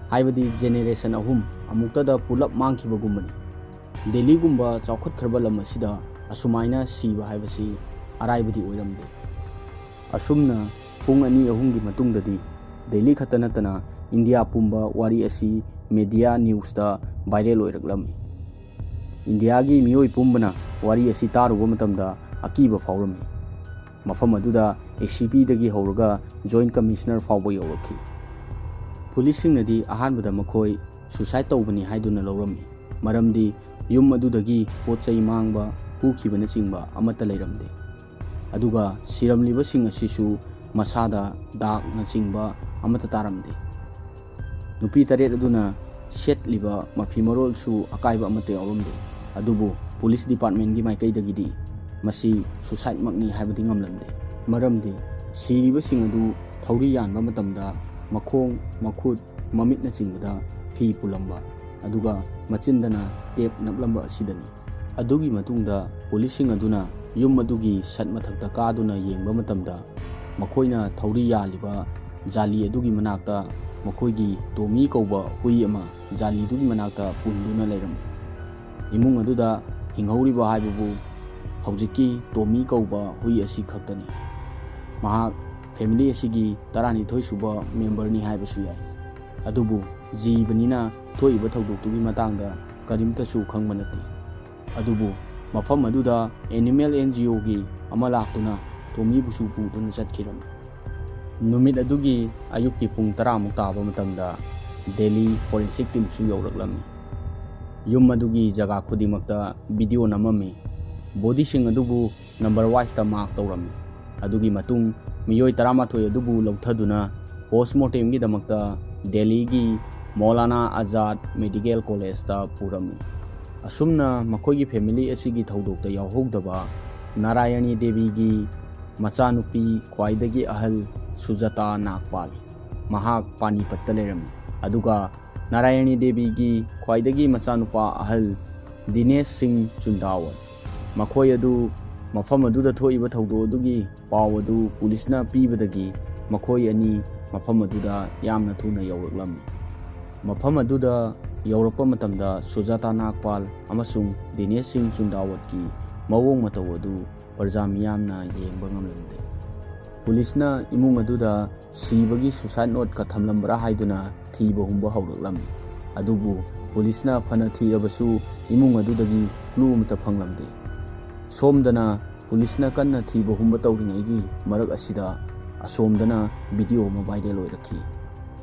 ꯍꯥꯏꯕꯗꯤ generation ꯑꯍꯨꯝ ꯑꯃꯨꯛꯇꯗ ꯄꯨꯂꯞ ꯃꯥꯡꯈꯤꯕꯒꯨꯝꯕꯅꯤ꯫ ꯗꯦꯜꯂꯤꯒꯨꯝꯕ ꯆꯥꯎꯈꯠꯈ꯭ꯔꯕ ꯂꯝ ꯑꯁꯤꯗ ꯑꯁꯨꯃꯥꯏꯅ ꯁꯤꯕ ꯍꯥꯏꯕꯁꯤ ꯑꯔꯥꯏꯕꯗꯤ ꯑꯣꯏꯔꯝꯗꯦ꯫ ꯑꯁꯨꯝꯅ ꯄꯨꯡ ꯑꯅꯤ ꯑꯍꯨꯝꯒꯤ ꯃꯇꯨꯡꯗꯗꯤ ꯗꯦꯜꯂꯤ ꯈꯛꯇ ꯅꯠꯇꯅ ꯏꯟꯗꯤꯌꯥ ꯄꯨꯝꯕ ꯋꯥꯔꯤ ꯑꯁꯤ media newsꯇ viral ꯑꯣꯏꯔꯛꯂꯝꯃꯤ꯫ ꯏꯟꯗꯤꯌꯥꯒꯤ ꯃꯤꯑꯣꯏ ꯄꯨꯝꯕꯅ ꯋꯥꯔꯤ ꯑꯁꯤ ꯇꯥꯔꯨꯕ ꯃꯇꯝꯗ ꯑꯀꯤꯕ ꯐꯥꯎꯔꯝꯃꯤ꯫ ꯃꯐꯝ ꯑꯗꯨꯗ ACPꯗꯒꯤ ꯍꯧꯔꯒ Joint Commissioner ꯐꯥꯎꯕ ꯌꯧꯔꯛꯈꯤ꯫ ꯄꯨꯂꯤꯁꯁꯤꯡꯅꯗꯤ ꯑꯍꯥꯟꯕꯗ ꯃꯈꯣꯏ suicide ꯇꯧꯕꯅꯤ ꯍꯥꯏꯗꯨꯅ ꯂꯧꯔꯝꯃꯤ, ꯃꯔꯝꯗꯤ ꯌꯨꯝ ꯑꯗꯨꯗꯒꯤ ꯄꯣꯠ ꯆꯩ ꯃꯥꯡꯕ, ꯍꯨꯈꯤꯕꯅꯆꯤꯡꯕ ꯑꯃꯠꯇ ꯂꯩꯔꯝꯗꯦ꯫ ꯑꯗꯨꯒ ꯁꯤꯔꯝꯂꯤꯕꯁꯤꯡ ꯑꯁꯤꯁꯨ ꯃꯁꯥꯗ ꯗꯥꯛꯅꯆꯤꯡꯕ ꯑꯃꯠꯇ ꯇꯥꯔꯝꯗꯦ꯫ ꯅꯨꯄꯤ ꯇꯔꯦꯠ ꯑꯗꯨꯅ ꯁꯦꯠꯂꯤꯕ ꯃꯐꯤ ꯃꯔꯣꯜꯁꯨ ꯑꯀꯥꯏꯕ ꯑꯃꯠꯇ ꯌꯥꯎꯔꯝꯗꯦ꯫ ꯑꯗꯨꯕꯨ ꯄꯨꯂꯤꯁ departmentꯀꯤ ꯃꯥꯏꯀꯩꯗꯒꯤꯗꯤ ꯃꯁꯤ suicideꯃꯛꯅꯤ ꯍꯥꯏꯕꯗꯤ ꯉꯝꯂꯝꯗꯦ, ꯃꯔꯝꯗꯤ ꯁꯤꯔꯤꯕꯁꯤꯡ ꯑꯗꯨ ꯊꯧꯔꯤ ꯌꯥꯟꯕ ꯃꯇꯝꯗ ꯃꯈꯣꯡ, ꯃꯈꯨꯠ, ꯃꯃꯤꯠꯅꯆꯤꯡꯕꯗ ꯐꯤ ꯄꯨꯜꯂꯝꯕ, ꯑꯗꯨꯒ ꯃꯆꯤꯟꯗꯅ tape ꯅꯞꯂꯝꯕ ꯑꯁꯤꯗꯅꯤ꯫ ꯑꯗꯨꯒꯤ ꯃꯇꯨꯡꯗ ꯄꯨꯂꯤꯁꯁꯤꯡ ꯑꯗꯨꯅ ꯌꯨꯝ ꯑꯗꯨꯒꯤ ꯁꯠ ꯃꯊꯛꯇ ꯀꯥꯗꯨꯅ ꯌꯦꯡꯕ ꯃꯇꯝꯗ, ꯃꯈꯣꯏꯅ ꯊꯧꯔꯤ ꯌꯥꯜꯂꯤꯕ ꯖꯥꯂꯤ ꯑꯗꯨꯒꯤ ꯃꯅꯥꯛꯇ ꯃꯈꯣꯏꯒꯤ ꯇꯣꯃꯤ ꯀꯧꯕ ꯍꯨꯏ ꯑꯃ ꯖꯥꯂꯤꯗꯨꯒꯤ ꯃꯅꯥꯛꯇ ꯄꯨꯟꯗꯨꯅ ꯂꯩꯔꯝꯃꯤ꯫ ꯏꯃꯨꯡ ꯑꯗꯨꯗ ꯍꯤꯡꯍꯧꯔꯤꯕ ꯍꯥꯏꯕꯕꯨ ꯍꯧꯖꯤꯛꯀꯤ ꯇꯣꯃꯤ ꯀꯧꯕ ꯍꯨꯏ ꯑꯁꯤ ꯈꯛꯇꯅꯤ꯫ ꯃꯍꯥꯛ family ꯑꯁꯤꯒꯤ ꯇꯔꯥꯅꯤꯊꯣꯏ ꯁꯨꯕ memberꯅꯤ ꯍꯥꯏꯕꯁꯨ ꯌꯥꯏ꯫ ꯑꯗꯨꯕꯨ ꯖꯤꯕꯅꯤꯅ ꯊꯣꯛꯏꯕ ꯊꯧꯗꯣꯛꯇꯨꯒꯤ ꯃꯇꯥꯡꯗ ꯀꯔꯤꯝꯇꯁꯨ ꯈꯪꯕ ꯅꯠꯇꯦ꯫ ꯑꯗꯨꯕꯨ ꯃꯐꯝ ꯑꯗꯨꯗ animal NGOꯒꯤ ꯑꯃ ꯂꯥꯛꯇꯨꯅ ꯇꯣꯃꯤꯕꯨꯁꯨ ꯄꯨꯗꯨꯅ ꯆꯠꯈꯤꯔꯝꯃꯤ꯫ ꯅꯨꯃꯤꯠ ꯑꯗꯨꯒꯤ ꯑꯌꯨꯛꯀꯤ ꯄꯨꯡ ꯇꯔꯥꯃꯨꯛ ꯇꯥꯕ ꯃꯇꯝꯗ ꯗꯦꯜꯂꯤ forensic teamꯁꯨ ꯌꯧꯔꯛꯂꯝꯃꯤ꯫ ꯌꯨꯝ ꯑꯗꯨꯒꯤ ꯖꯒꯥ ꯈꯨꯗꯤꯡꯃꯛꯇ video ꯅꯝꯃꯝꯃꯤ꯫ Bodyꯁꯤꯡ ꯑꯗꯨꯕꯨ ꯅꯝꯕꯔ ꯋꯥꯏꯁꯇ ꯃꯥꯔꯛ ꯇꯧꯔꯝꯃꯤ꯫ ꯑꯗꯨꯒꯤ ꯃꯇꯨꯡ ꯃꯤꯑꯣꯏ ꯇꯔꯥꯃꯥꯊꯣꯏ ꯑꯗꯨꯕꯨ ꯂꯧꯊꯗꯨꯅ ꯄꯣꯁꯃꯣꯔꯇꯦꯝꯒꯤꯗꯃꯛꯇ ꯗꯦꯜꯂꯤꯒꯤ ꯃꯧꯂꯥꯅꯥ ꯑꯖꯥꯗ ꯃꯦꯗꯤꯀꯦꯜ ꯀꯣꯂꯦꯖꯇ ꯄꯨꯔꯝꯃꯤ꯫ ꯑꯁꯨꯝꯅ ꯃꯈꯣꯏꯒꯤ ꯐꯦꯃꯤꯂꯤ ꯑꯁꯤꯒꯤ ꯊꯧꯗꯣꯛꯇ ꯌꯥꯎꯍꯧꯗꯕ ꯅꯥꯔꯥꯌꯅꯤ ꯗꯦꯕꯤꯒꯤ ꯃꯆꯥꯅꯨꯄꯤ ꯈ꯭ꯋꯥꯏꯗꯒꯤ ꯑꯍꯜ ꯁꯨꯖꯥꯇꯥ ꯅꯥꯒꯄꯥꯜ, ꯃꯍꯥꯛ ꯄꯥꯅꯤꯄꯠꯇ ꯂꯩꯔꯝꯃꯤ꯫ ꯑꯗꯨꯒ ꯅꯥꯔꯥꯌꯅꯤ ꯗꯦꯕꯤꯒꯤ ꯈ꯭ꯋꯥꯏꯗꯒꯤ ꯃꯆꯥꯅꯨꯄꯥ ꯑꯍꯜ ꯗꯤꯅꯦꯁ ꯁꯤꯡ ꯆꯨꯟꯗꯥꯋꯠ, ꯃꯈꯣꯏ ꯑꯗꯨ ꯃꯐꯝ ꯑꯗꯨꯗ ꯊꯣꯛꯏꯕ ꯊꯧꯗꯣꯛ ꯑꯗꯨꯒꯤ ꯄꯥꯎ ꯑꯗꯨ ꯄꯨꯂꯤꯁꯅ ꯄꯤꯕꯗꯒꯤ ꯃꯈꯣꯏ ꯑꯅꯤ ꯃꯐꯝ ꯑꯗꯨꯗ ꯌꯥꯝꯅ ꯊꯨꯅ ꯌꯧꯔꯛꯂꯝꯃꯤ꯫ ꯃꯐꯝ ꯑꯗꯨꯗ ꯌꯧꯔꯛꯄ ꯃꯇꯝꯗ ꯁꯨꯖꯥꯇꯥ ꯅꯥꯒꯄꯥꯜ ꯑꯃꯁꯨꯡ ꯗꯤꯅꯦꯁ ꯁꯤꯡ ꯆꯨꯟꯗꯥꯋꯠꯀꯤ ꯃꯑꯣꯡ ꯃꯇꯧ ꯑꯗꯨ ꯄ꯭ꯔꯖꯥ ꯃꯤꯌꯥꯝꯅ ꯌꯦꯡꯕ ꯉꯝꯂꯝꯗꯦ꯫ ꯄꯨꯂꯤꯁꯅ ꯏꯃꯨꯡ ꯑꯗꯨꯗ ꯁꯤꯕꯒꯤ ꯁꯨꯁꯥꯏꯗ ꯅꯣꯠꯀ ꯊꯝꯂꯝꯕ꯭ꯔꯥ ꯍꯥꯏꯗꯨꯅ ꯊꯤꯕ ꯍꯨꯝꯕ ꯍꯧꯔꯛꯂꯝꯃꯤ꯫ ꯑꯗꯨꯕꯨ ꯄꯨꯂꯤꯁꯅ ꯐꯅ ꯊꯤꯔꯕꯁꯨ ꯏꯃꯨꯡ ꯑꯗꯨꯗꯒꯤ ꯀ꯭ꯂꯨ ꯑꯃꯠꯇ ꯐꯪꯂꯝꯗꯦ꯫ ꯁꯣꯝꯗꯅ ꯄꯨꯂꯤꯁꯅ ꯀꯟꯅ ꯊꯤꯕ ꯍꯨꯝꯕ ꯇꯧꯔꯤꯉꯩꯒꯤ ꯃꯔꯛ ꯑꯁꯤꯗ ꯑꯁꯣꯝꯗꯅ ꯚꯤꯗꯤꯑꯣ ꯑꯃ ꯚꯥꯏꯔꯦꯜ ꯑꯣꯏꯔꯛꯈꯤ꯫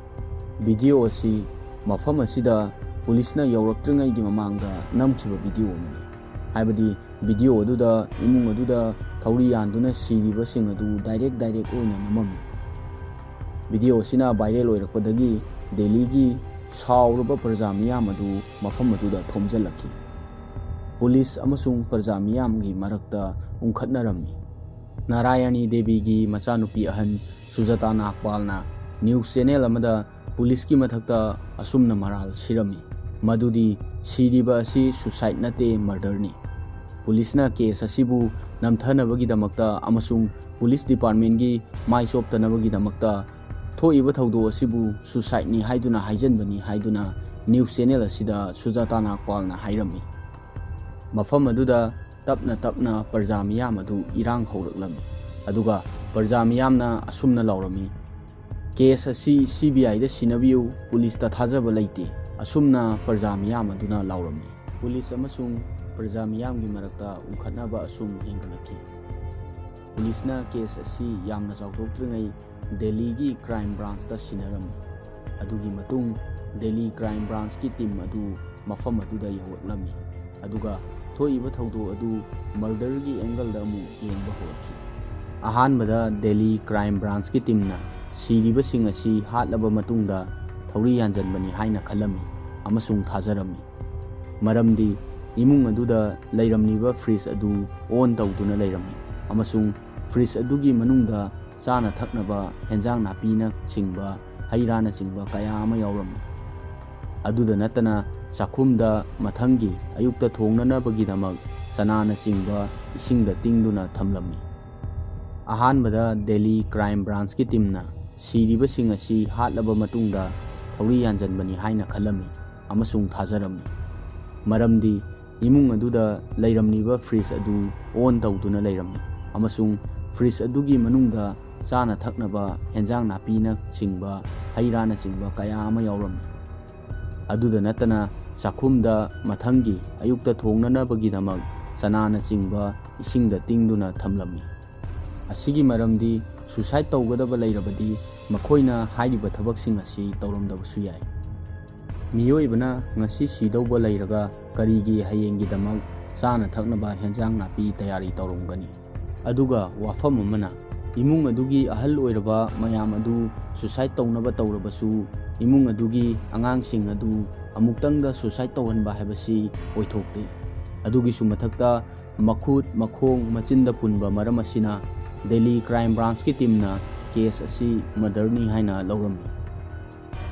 ꯚꯤꯗꯤꯑꯣ ꯑꯁꯤ ꯃꯐꯝ ꯑꯁꯤꯗ ꯄꯨꯂꯤꯁꯅ ꯌꯧꯔꯛꯇ꯭ꯔꯤꯉꯩꯒꯤ ꯃꯃꯥꯡꯗ ꯅꯝꯈꯤꯕ ꯚꯤꯗꯤꯑꯣ ꯑꯃꯅꯤ꯫ ꯍꯥꯏꯕꯗꯤ ꯚꯤꯗꯤꯑꯣ ꯑꯗꯨꯗ ꯏꯃꯨꯡ ꯑꯗꯨꯗ ꯊꯧꯔꯤ ꯌꯥꯟꯗꯨꯅ ꯁꯤꯔꯤꯕꯁꯤꯡ ꯑꯗꯨ ꯗꯥꯏꯔꯦꯛ ꯗꯥꯏꯔꯦꯛ ꯑꯣꯏꯅ ꯅꯝꯃꯝꯃꯤ꯫ ꯚꯤꯗꯤꯑꯣ ꯑꯁꯤꯅ ꯚꯥꯏꯔꯦꯜ ꯑꯣꯏꯔꯛꯄꯗꯒꯤ ꯗꯦꯜꯂꯤꯒꯤ ꯁꯥꯎꯔꯕ ꯄ꯭ꯔꯖꯥ ꯃꯤꯌꯥꯝ ꯑꯗꯨ ꯃꯐꯝ ꯑꯗꯨꯗ ꯊꯣꯝꯖꯤꯜꯂꯛꯈꯤ꯫ ꯄꯨꯂꯤꯁ ꯑꯃꯁꯨꯡ ꯄ꯭ꯔꯖꯥ ꯃꯤꯌꯥꯝꯒꯤ ꯃꯔꯛꯇ ꯎꯪꯈꯠꯅꯔꯝꯃꯤ꯫ ꯅꯥꯔꯥꯌꯅꯤ ꯗꯦꯕꯤꯒꯤ ꯃꯆꯥꯅꯨꯄꯤ ꯑꯍꯟ ꯁꯨꯖꯥꯇꯥ ꯅꯥꯒꯄꯥꯜꯅ ꯅ꯭ꯌꯨꯁ ꯆꯦꯅꯦꯜ ꯑꯃꯗ ꯄꯨꯂꯤꯁꯀꯤ ꯃꯊꯛꯇ ꯑꯁꯨꯝꯅ ꯃꯔꯥꯜ ꯁꯤꯔꯝꯃꯤ, ꯃꯗꯨꯗꯤ ꯁꯤꯔꯤꯕ ꯑꯁꯤ ꯁꯨꯁꯥꯏꯗ ꯅꯠꯇꯦ, ꯃꯔꯗꯔꯅꯤ꯫ ꯄꯨꯂꯤꯁꯅ ꯀꯦꯁ ꯑꯁꯤꯕꯨ ꯅꯝꯊꯅꯕꯒꯤꯗꯃꯛꯇ ꯑꯃꯁꯨꯡ ꯄꯨꯂꯤꯁ ꯗꯤꯄꯥꯔꯠꯃꯦꯟꯒꯤ ꯃꯥꯏ ꯆꯣꯞꯇꯅꯕꯒꯤꯗꯃꯛꯇ ꯊꯣꯛꯏꯕ ꯊꯧꯗꯣꯛ ꯑꯁꯤꯕꯨ ꯁꯨꯁꯥꯏꯗꯅꯤ ꯍꯥꯏꯗꯨꯅ ꯍꯥꯏꯖꯟꯕꯅꯤ ꯍꯥꯏꯗꯨꯅ ꯅ꯭ꯌꯨꯁ ꯆꯦꯅꯦꯜ ꯑꯁꯤꯗ ꯁꯨꯖꯥꯇꯥ ꯅꯥꯒꯄꯥꯜꯅ ꯍꯥꯏꯔꯝꯃꯤ꯫ ꯃꯐꯝ ꯑꯗꯨꯗ ꯇꯞꯅ ꯇꯞꯅ ꯄ꯭ꯔꯖꯥ ꯃꯤꯌꯥꯝ ꯑꯗꯨ ꯏꯔꯥꯡ ꯍꯧꯔꯛꯂꯝꯃꯤ꯫ ꯑꯗꯨꯒ ꯄ꯭ꯔꯖꯥ ꯃꯤꯌꯥꯝꯅ ꯑꯁꯨꯝꯅ ꯂꯥꯎꯔꯝꯃꯤ, "ꯀꯦꯁ ꯑꯁꯤ ꯁꯤ ꯕꯤ ꯑꯥꯏꯗ ꯁꯤꯟꯅꯕꯤꯌꯨ, ꯄꯨꯂꯤꯁꯇ ꯊꯥꯖꯕ ꯂꯩꯇꯦ"꯫ ꯑꯁꯨꯝꯅ ꯄ꯭ꯔꯖꯥ ꯃꯤꯌꯥꯝ ꯑꯗꯨꯅ ꯂꯥꯎꯔꯝꯃꯤ꯫ ꯄꯨꯂꯤꯁ ꯑꯃꯁꯨꯡ ꯄ꯭ꯔꯖꯥ ꯃꯤꯌꯥꯝꯒꯤ ꯃꯔꯛꯇ ꯎꯪꯈꯠꯅꯕ ꯑꯁꯨꯝ ꯍꯦꯟꯒꯠꯂꯛꯈꯤ꯫ ꯄꯨꯂꯤꯁꯅ ꯀꯦꯁ ꯑꯁꯤ ꯌꯥꯝꯅ ꯆꯥꯎꯊꯣꯛꯇ꯭ꯔꯤꯉꯩ ꯗꯦꯜꯂꯤꯒꯤ ꯀ꯭ꯔꯥꯏꯝ ꯕ꯭ꯔꯥꯟꯁꯇ ꯁꯤꯟꯅꯔꯝꯃꯤ꯫ ꯑꯗꯨꯒꯤ ꯃꯇꯨꯡ ꯗꯦꯜꯂꯤ ꯀ꯭ꯔꯥꯏꯝ ꯕ꯭ꯔꯥꯟꯁꯀꯤ ꯇꯤꯝ ꯑꯗꯨ ꯃꯐꯝ ꯑꯗꯨꯗ ꯌꯧꯔꯛꯂꯝꯃꯤ꯫ ꯑꯗꯨꯒ ꯊꯣꯛꯏꯕ ꯊꯧꯗꯣꯛ ꯑꯗꯨ ꯃꯔꯗꯔꯒꯤ ꯑꯦꯡꯒꯜꯗ ꯑꯃꯨꯛ ꯌꯦꯡꯕ ꯍꯧꯔꯛꯈꯤ꯫ ꯑꯍꯥꯟꯕꯗ ꯗꯦꯜꯂꯤ ꯀ꯭ꯔꯥꯏꯝ ꯕ꯭ꯔꯥꯟꯁꯀꯤ ꯇꯤꯝꯅ ꯁꯤꯔꯤꯕꯁꯤꯡ ꯑꯁꯤ ꯍꯥꯠꯂꯕ ꯃꯇꯨꯡꯗ ꯊꯧꯔꯤ ꯌꯥꯟꯖꯟꯕꯅꯤ ꯍꯥꯏꯅ ꯈꯜꯂꯝꯃꯤ ꯑꯃꯁꯨꯡ ꯊꯥꯖꯔꯝꯃꯤ꯫ ꯃꯔꯝꯗꯤ ꯏꯃꯨꯡ ꯑꯗꯨꯗ ꯂꯩꯔꯝꯂꯤꯕ ꯐ꯭ꯔꯤꯖ ꯑꯗꯨ ꯑꯣꯟ ꯇꯧꯗꯨꯅ ꯂꯩꯔꯝꯃꯤ ꯑꯃꯁꯨꯡ ꯐ꯭ꯔꯤꯖ ꯑꯗꯨꯒꯤ ꯃꯅꯨꯡꯗ ꯆꯥꯅ ꯊꯛꯅꯕ ꯍꯦꯟꯖꯥꯡ ꯅꯥꯄꯤꯅꯆꯤꯡꯕ, ꯍꯩ ꯔꯥꯅꯆꯤꯡꯕ ꯀꯌꯥ ꯑꯃ ꯌꯥꯎꯔꯝꯃꯤ꯫ ꯑꯗꯨꯗ ꯅꯠꯇꯅ ꯆꯥꯛꯈꯨꯝꯗ ꯃꯊꯪꯒꯤ ꯑꯌꯨꯛꯇ ꯊꯣꯡꯅꯅꯕꯒꯤꯗꯃꯛ ꯆꯅꯥꯅꯆꯤꯡꯕ ꯏꯁꯤꯡꯗ ꯇꯤꯡꯗꯨꯅ ꯊꯝꯂꯝꯃꯤ꯫ ꯑꯍꯥꯟꯕꯗ ꯗꯦꯜꯂꯤ ꯀ꯭ꯔꯥꯏꯝ ꯕ꯭ꯔꯥꯟꯁꯀꯤ ꯇꯤꯝꯅ ꯁꯤꯔꯤꯕꯁꯤꯡ ꯑꯁꯤ ꯍꯥꯠꯂꯕ ꯃꯇꯨꯡꯗ ꯊꯧꯔꯤ ꯌꯥꯟꯖꯟꯕꯅꯤ ꯍꯥꯏꯅ ꯈꯜꯂꯝꯃꯤ ꯑꯃꯁꯨꯡ ꯊꯥꯖꯔꯝꯃꯤ꯫ ꯃꯔꯝꯗꯤ ꯏꯃꯨꯡ ꯑꯗꯨꯗ ꯂꯩꯔꯝꯂꯤꯕ ꯐ꯭ꯔꯤꯖ ꯑꯗꯨ ꯑꯣꯟ ꯇꯧꯗꯨꯅ ꯂꯩꯔꯝꯃꯤ ꯑꯃꯁꯨꯡ ꯐ꯭ꯔꯤꯖ ꯑꯗꯨꯒꯤ ꯃꯅꯨꯡꯗ ꯆꯥꯅ ꯊꯛꯅꯕ ꯍꯦꯟꯖꯥꯡ ꯅꯥꯄꯤꯅꯆꯤꯡꯕ, ꯍꯩ ꯔꯥꯅꯆꯤꯡꯕ ꯀꯌꯥ ꯑꯃ ꯌꯥꯎꯔꯝꯃꯤ꯫ ꯑꯗꯨꯗ ꯅꯠꯇꯅ ꯆꯥꯛꯈꯨꯝꯗ ꯃꯊꯪꯒꯤ ꯑꯌꯨꯛꯇ ꯊꯣꯡꯅꯅꯕꯒꯤꯗꯃꯛ ꯆꯅꯥꯅꯆꯤꯡꯕ ꯏꯁꯤꯡꯗ ꯇꯤꯡꯗꯨꯅ ꯊꯝꯂꯝꯃꯤ꯫ ꯑꯁꯤꯒꯤ ꯃꯔꯝꯗꯤ ꯁꯨꯁꯥꯏꯗ ꯇꯧꯒꯗꯕ ꯂꯩꯔꯕꯗꯤ ꯃꯈꯣꯏꯅ ꯍꯥꯏꯔꯤꯕ ꯊꯕꯛꯁꯤꯡ ꯑꯁꯤ ꯇꯧꯔꯝꯗꯕꯁꯨ ꯌꯥꯏ꯫ ꯃꯤꯑꯣꯏꯕꯅ ꯉꯁꯤ ꯁꯤꯗꯧꯕ ꯂꯩꯔꯒ ꯀꯔꯤꯒꯤ ꯍꯌꯦꯡꯒꯤꯗꯃꯛ ꯆꯥꯅ ꯊꯛꯅꯕ ꯍꯦꯟꯖꯥꯡ ꯅꯥꯄꯤ ꯇꯌꯥꯔꯤ ꯇꯧꯔꯝꯒꯅꯤ? ꯑꯗꯨꯒ ꯋꯥꯐꯝ ꯑꯃꯅ, ꯏꯃꯨꯡ ꯑꯗꯨꯒꯤ ꯑꯍꯜ ꯑꯣꯏꯔꯕ ꯃꯌꯥꯝ ꯑꯗꯨ ꯁꯨꯁꯥꯏꯗ ꯇꯧꯅꯕ ꯇꯧꯔꯕꯁꯨ, ꯏꯃꯨꯡ ꯑꯗꯨꯒꯤ ꯑꯉꯥꯡꯁꯤꯡ ꯑꯗꯨ ꯑꯃꯨꯛꯇꯪꯗ ꯁꯨꯁꯥꯏꯗ ꯇꯧꯍꯟꯕ ꯍꯥꯏꯕꯁꯤ ꯑꯣꯏꯊꯣꯛꯇꯦ꯫ ꯑꯗꯨꯒꯤꯁꯨ ꯃꯊꯛꯇ ꯃꯈꯨꯠ, ꯃꯈꯣꯡ, ꯃꯆꯤꯟꯗ ꯄꯨꯟꯕ ꯃꯔꯝ ꯑꯁꯤꯅ ꯗꯦꯜꯂꯤ ꯀ꯭ꯔꯥꯏꯝ ꯕ꯭ꯔꯥꯟꯁꯀꯤ ꯇꯤꯝꯅ ꯀꯦꯁ ꯑꯁꯤ ꯃꯔꯗꯔꯅꯤ ꯍꯥꯏꯅ ꯂꯧꯔꯝꯃꯤ꯫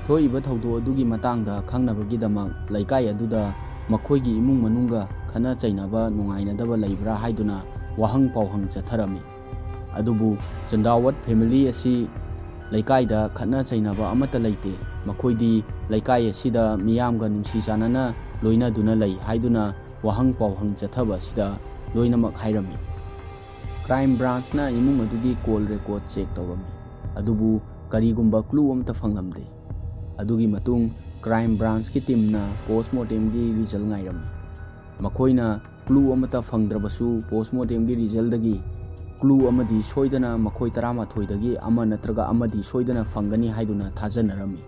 ꯊꯣꯛꯏꯕ ꯊꯧꯗꯣꯛ ꯑꯗꯨꯒꯤ ꯃꯇꯥꯡꯗ ꯈꯪꯅꯕꯒꯤꯗꯃꯛ ꯂꯩꯀꯥꯏ ꯑꯗꯨꯗ ꯃꯈꯣꯏꯒꯤ ꯏꯃꯨꯡ ꯃꯅꯨꯡꯒ ꯈꯠꯅ ꯆꯩꯅꯕ, ꯅꯨꯡꯉꯥꯏꯅꯗꯕ ꯂꯩꯕ꯭ꯔꯥ ꯍꯥꯏꯗꯨꯅ ꯋꯥꯍꯪ ꯄꯥꯎꯍꯪ ꯆꯠꯊꯔꯝꯃꯤ꯫ ꯑꯗꯨꯕꯨ ꯆꯟꯗꯥꯋꯠ ꯐꯦꯃꯤꯂꯤ ꯑꯁꯤ ꯂꯩꯀꯥꯏꯗ ꯈꯠꯅ ꯆꯩꯅꯕ ꯑꯃꯠꯇ ꯂꯩꯇꯦ꯫ ꯃꯈꯣꯏꯗꯤ ꯂꯩꯀꯥꯏ ꯑꯁꯤꯗ ꯃꯤꯌꯥꯝꯒ ꯅꯨꯡꯁꯤ ꯆꯥꯟꯅꯅ ꯂꯣꯏꯅꯗꯨꯅ ꯂꯩ ꯍꯥꯏꯗꯨꯅ ꯋꯥꯍꯪ ꯄꯥꯎꯍꯪ ꯆꯠꯊꯕ ꯑꯁꯤꯗ ꯂꯣꯏꯅꯃꯛ ꯍꯥꯏꯔꯝꯃꯤ꯫ ꯀ꯭ꯔꯥꯏꯝ ꯕ꯭ꯔꯥꯟꯁꯅ ꯏꯃꯨꯡ ꯑꯗꯨꯒꯤ ꯀꯣꯜ ꯔꯦꯀꯣꯔꯗ ꯆꯦꯛ ꯇꯧꯔꯝꯃꯤ, ꯑꯗꯨꯕꯨ ꯀꯔꯤꯒꯨꯝꯕ ꯀ꯭ꯂꯨ ꯑꯃꯠꯇ ꯐꯪꯂꯝꯗꯦ꯫ ꯑꯗꯨꯒꯤ ꯃꯇꯨꯡ ꯀ꯭ꯔꯥꯏꯝ ꯕ꯭ꯔꯥꯟꯁꯀꯤ ꯇꯤꯝꯅ ꯄꯣꯁꯃꯣꯔꯇꯦꯝꯒꯤ ꯔꯤꯖꯜ ꯉꯥꯏꯔꯝꯃꯤ꯫ ꯃꯈꯣꯏꯅ ꯀ꯭ꯂꯨ ꯑꯃꯠꯇ ꯐꯪꯗ꯭ꯔꯕꯁꯨ ꯄꯣꯁꯃꯣꯔꯇꯦꯝꯒꯤ ꯔꯤꯖꯜꯗꯒꯤ ꯀ꯭ꯂꯨ ꯑꯃꯗꯤ ꯁꯣꯏꯗꯅ ꯃꯈꯣꯏ ꯇꯔꯥꯃꯥꯊꯣꯏꯗꯒꯤ ꯑꯃ ꯅꯠꯇ꯭ꯔꯒ ꯑꯃꯗꯤ ꯁꯣꯏꯗꯅ ꯐꯪꯒꯅꯤ ꯍꯥꯏꯗꯨꯅ ꯊꯥꯖꯅꯔꯝꯃꯤ꯫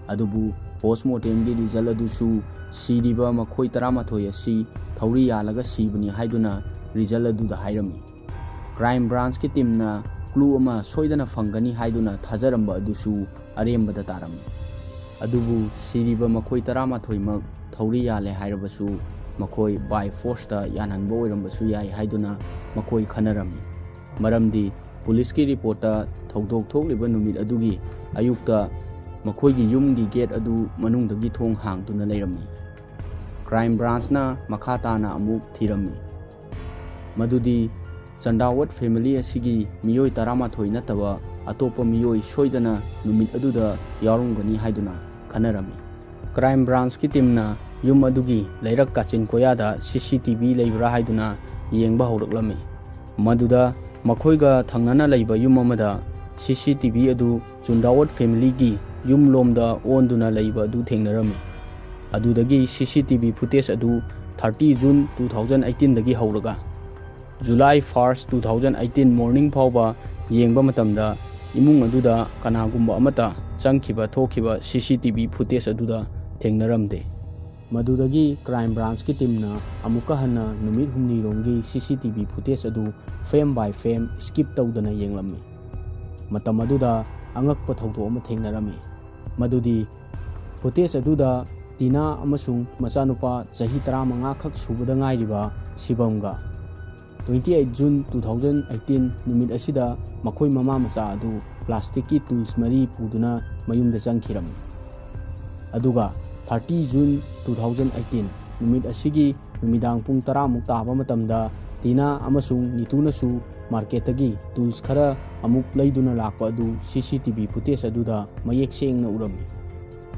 ꯑꯗꯨꯕꯨ Post mortemꯒꯤ result ꯑꯗꯨꯁꯨ ꯁꯤꯔꯤꯕ ꯃꯈꯣꯏ ꯇꯔꯥꯃꯥꯊꯣꯏ ꯑꯁꯤ ꯊꯧꯔꯤ ꯌꯥꯜꯂꯒ ꯁꯤꯕꯅꯤ ꯍꯥꯏꯗꯨꯅ result ꯑꯗꯨꯗ ꯍꯥꯏꯔꯝꯃꯤ꯫ Crime Branchꯀꯤ teamꯅ clue ꯑꯃ ꯁꯣꯏꯗꯅ ꯐꯪꯒꯅꯤ ꯍꯥꯏꯗꯨꯅ ꯊꯥꯖꯔꯝꯕ ꯑꯗꯨꯁꯨ ꯑꯔꯦꯝꯕꯗ ꯇꯥꯔꯝꯃꯤ꯫ ꯑꯗꯨꯕꯨ ꯁꯤꯔꯤꯕ ꯃꯈꯣꯏ ꯇꯔꯥꯃꯥꯊꯣꯏꯃꯛ ꯊꯧꯔꯤ ꯌꯥꯜꯂꯦ ꯍꯥꯏꯔꯕꯁꯨ ꯃꯈꯣꯏ by forceꯇ ꯌꯥꯟꯍꯟꯕ ꯑꯣꯏꯔꯝꯕꯁꯨ ꯌꯥꯏ ꯍꯥꯏꯗꯨꯅ ꯃꯈꯣꯏ ꯈꯟꯅꯔꯝꯃꯤ꯫ ꯃꯔꯝꯗꯤ policeꯀꯤ reportꯇ ꯊꯧꯗꯣꯛ ꯊꯣꯛꯂꯤꯕ ꯅꯨꯃꯤꯠ ꯑꯗꯨꯒꯤ ꯑꯌꯨꯛꯇ ꯃꯈꯣꯏꯒꯤ ꯌꯨꯝꯒꯤ gate ꯑꯗꯨ ꯃꯅꯨꯡꯗꯒꯤ ꯊꯣꯡ ꯍꯥꯡꯗꯨꯅ ꯂꯩꯔꯝꯃꯤ꯫ Crime Branchꯅ ꯃꯈꯥ ꯇꯥꯅ ꯑꯃꯨꯛ ꯊꯤꯔꯝꯃꯤ꯫ ꯃꯗꯨꯗꯤ ꯆꯟꯗꯥꯋꯠ family ꯑꯁꯤꯒꯤ ꯃꯤꯑꯣꯏ ꯇꯔꯥꯃꯥꯊꯣꯏ ꯅꯠꯇꯕ ꯑꯇꯣꯞꯄ ꯃꯤꯑꯣꯏ ꯁꯣꯏꯗꯅ ꯅꯨꯃꯤꯠ ꯑꯗꯨꯗ ꯌꯥꯎꯔꯝꯒꯅꯤ ꯍꯥꯏꯗꯨꯅ ꯈꯟꯅꯔꯝꯃꯤ꯫ Crime Branchꯀꯤ teamꯅ ꯌꯨꯝ ꯑꯗꯨꯒꯤ ꯂꯩꯔꯛ ꯀꯥꯆꯤꯟ ꯀꯣꯌꯥꯗ CCTV ꯂꯩꯕ꯭ꯔꯥ ꯍꯥꯏꯗꯨꯅ ꯌꯦꯡꯕ ꯍꯧꯔꯛꯂꯝꯃꯤ꯫ ꯃꯗꯨꯗ ꯃꯈꯣꯏꯒ ꯊꯪꯅꯅ ꯂꯩꯕ ꯌꯨꯝ ꯑꯃꯗ CCTV ꯑꯗꯨ ꯆꯨꯟꯗꯥꯋꯠ familyꯒꯤ ꯌꯨꯝꯂꯣꯝꯗ ꯑꯣꯟꯗꯨꯅ ꯂꯩꯕ ꯑꯗꯨ ꯊꯦꯡꯅꯔꯝꯃꯤ꯫ ꯑꯗꯨꯗꯒꯤ CCTV footage ꯑꯗꯨ thirty June two thousand eighteenꯗꯒꯤ ꯍꯧꯔꯒ July first two thousand eighteen morning ꯐꯥꯎꯕ ꯌꯦꯡꯕ ꯃꯇꯝꯗ ꯏꯃꯨꯡ ꯑꯗꯨꯗ ꯀꯅꯥꯒꯨꯝꯕ ꯑꯃꯠꯇ ꯆꯪꯈꯤꯕ ꯊꯣꯛꯈꯤꯕ CCTV footage ꯑꯗꯨꯗ ꯊꯦꯡꯅꯔꯝꯗꯦ꯫ ꯃꯗꯨꯗꯒꯤ Crime Branchꯀꯤ teamꯅ ꯑꯃꯨꯛꯀ ꯍꯟꯅ ꯅꯨꯃꯤꯠ ꯍꯨꯝꯅꯤꯔꯣꯝꯒꯤ CCTV footage ꯑꯗꯨ frame by frame skip ꯇꯧꯗꯅ ꯌꯦꯡꯂꯝꯃꯤ꯫ ꯃꯇꯝ ꯑꯗꯨꯗ ꯑꯉꯛꯄ ꯊꯧꯗꯣꯛ ꯑꯃ ꯊꯦꯡꯅꯔꯝꯃꯤ꯫ ꯃꯗꯨꯗꯤ footage ꯑꯗꯨꯗ ꯇꯤꯅꯥ ꯑꯃꯁꯨꯡ ꯃꯆꯥꯅꯨꯄꯥ ꯆꯍꯤ ꯇꯔꯥꯃꯉꯥ ꯈꯛ ꯁꯨꯕꯗ ꯉꯥꯏꯔꯤꯕ ꯁꯤꯕꯝꯒ twenty eight June two thousand eighteen ꯅꯨꯃꯤꯠ ꯑꯁꯤꯗ ꯃꯈꯣꯏ ꯃꯃꯥ ꯃꯆꯥ ꯑꯗꯨ plasticꯀꯤ tools ꯃꯔꯤ ꯄꯨꯗꯨꯅ ꯃꯌꯨꯝꯗ ꯆꯪꯈꯤꯔꯝꯃꯤ꯫ ꯑꯗꯨꯒ thirty June two thousand eighteen ꯅꯨꯃꯤꯠ ꯑꯁꯤꯒꯤ ꯅꯨꯃꯤꯗꯥꯡ ꯄꯨꯡ ꯇꯔꯥꯃꯨꯛ ꯇꯥꯕ ꯃꯇꯝꯗ ꯇꯤꯅꯥ ꯑꯃꯁꯨꯡ ꯅꯤꯇꯨꯅꯁꯨ marketꯇꯒꯤ tools ꯈꯔ ꯑꯃꯨꯛ ꯂꯩꯗꯨꯅ ꯂꯥꯛꯄ ꯑꯗꯨ CCTV footage ꯑꯗꯨꯗ ꯃꯌꯦꯛ ꯁꯦꯡꯅ ꯎꯔꯝꯃꯤ꯫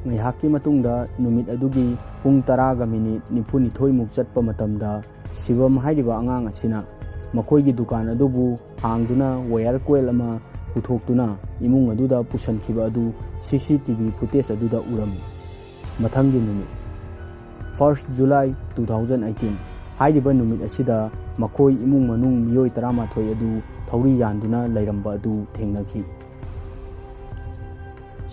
ꯉꯥꯏꯍꯥꯛꯀꯤ ꯃꯇꯨꯡꯗ ꯅꯨꯃꯤꯠ ꯑꯗꯨꯒꯤ ꯄꯨꯡ ꯇꯔꯥꯒ minute ꯅꯤꯐꯨꯅꯤꯊꯣꯏꯃꯨꯛ ꯆꯠꯄ ꯃꯇꯝꯗ ꯁꯤꯕꯝ ꯍꯥꯏꯔꯤꯕ ꯑꯉꯥꯡ ꯑꯁꯤꯅ ꯃꯈꯣꯏꯒꯤ ꯗꯨꯀꯥꯟ ꯑꯗꯨꯕꯨ ꯍꯥꯡꯗꯨꯅ wire coil ꯑꯃ ꯄꯨꯊꯣꯛꯇꯨꯅ ꯏꯃꯨꯡ ꯑꯗꯨꯗ ꯄꯨꯁꯤꯟꯈꯤꯕ ꯑꯗꯨ CCTV footage ꯑꯗꯨꯗ ꯎꯔꯝꯃꯤ꯫ ꯃꯊꯪꯒꯤ ꯅꯨꯃꯤꯠ, first July two thousand eighteen, ꯍꯥꯏꯔꯤꯕ ꯅꯨꯃꯤꯠ ꯑꯁꯤꯗ ꯃꯈꯣꯏ ꯏꯃꯨꯡ ꯃꯅꯨꯡ ꯃꯤꯑꯣꯏ ꯇꯔꯥꯃꯥꯊꯣꯏ ꯑꯗꯨ ꯊꯧꯔꯤ ꯌꯥꯟꯗꯨꯅ ꯂꯩꯔꯝꯕ ꯑꯗꯨ ꯊꯦꯡꯅꯈꯤ꯫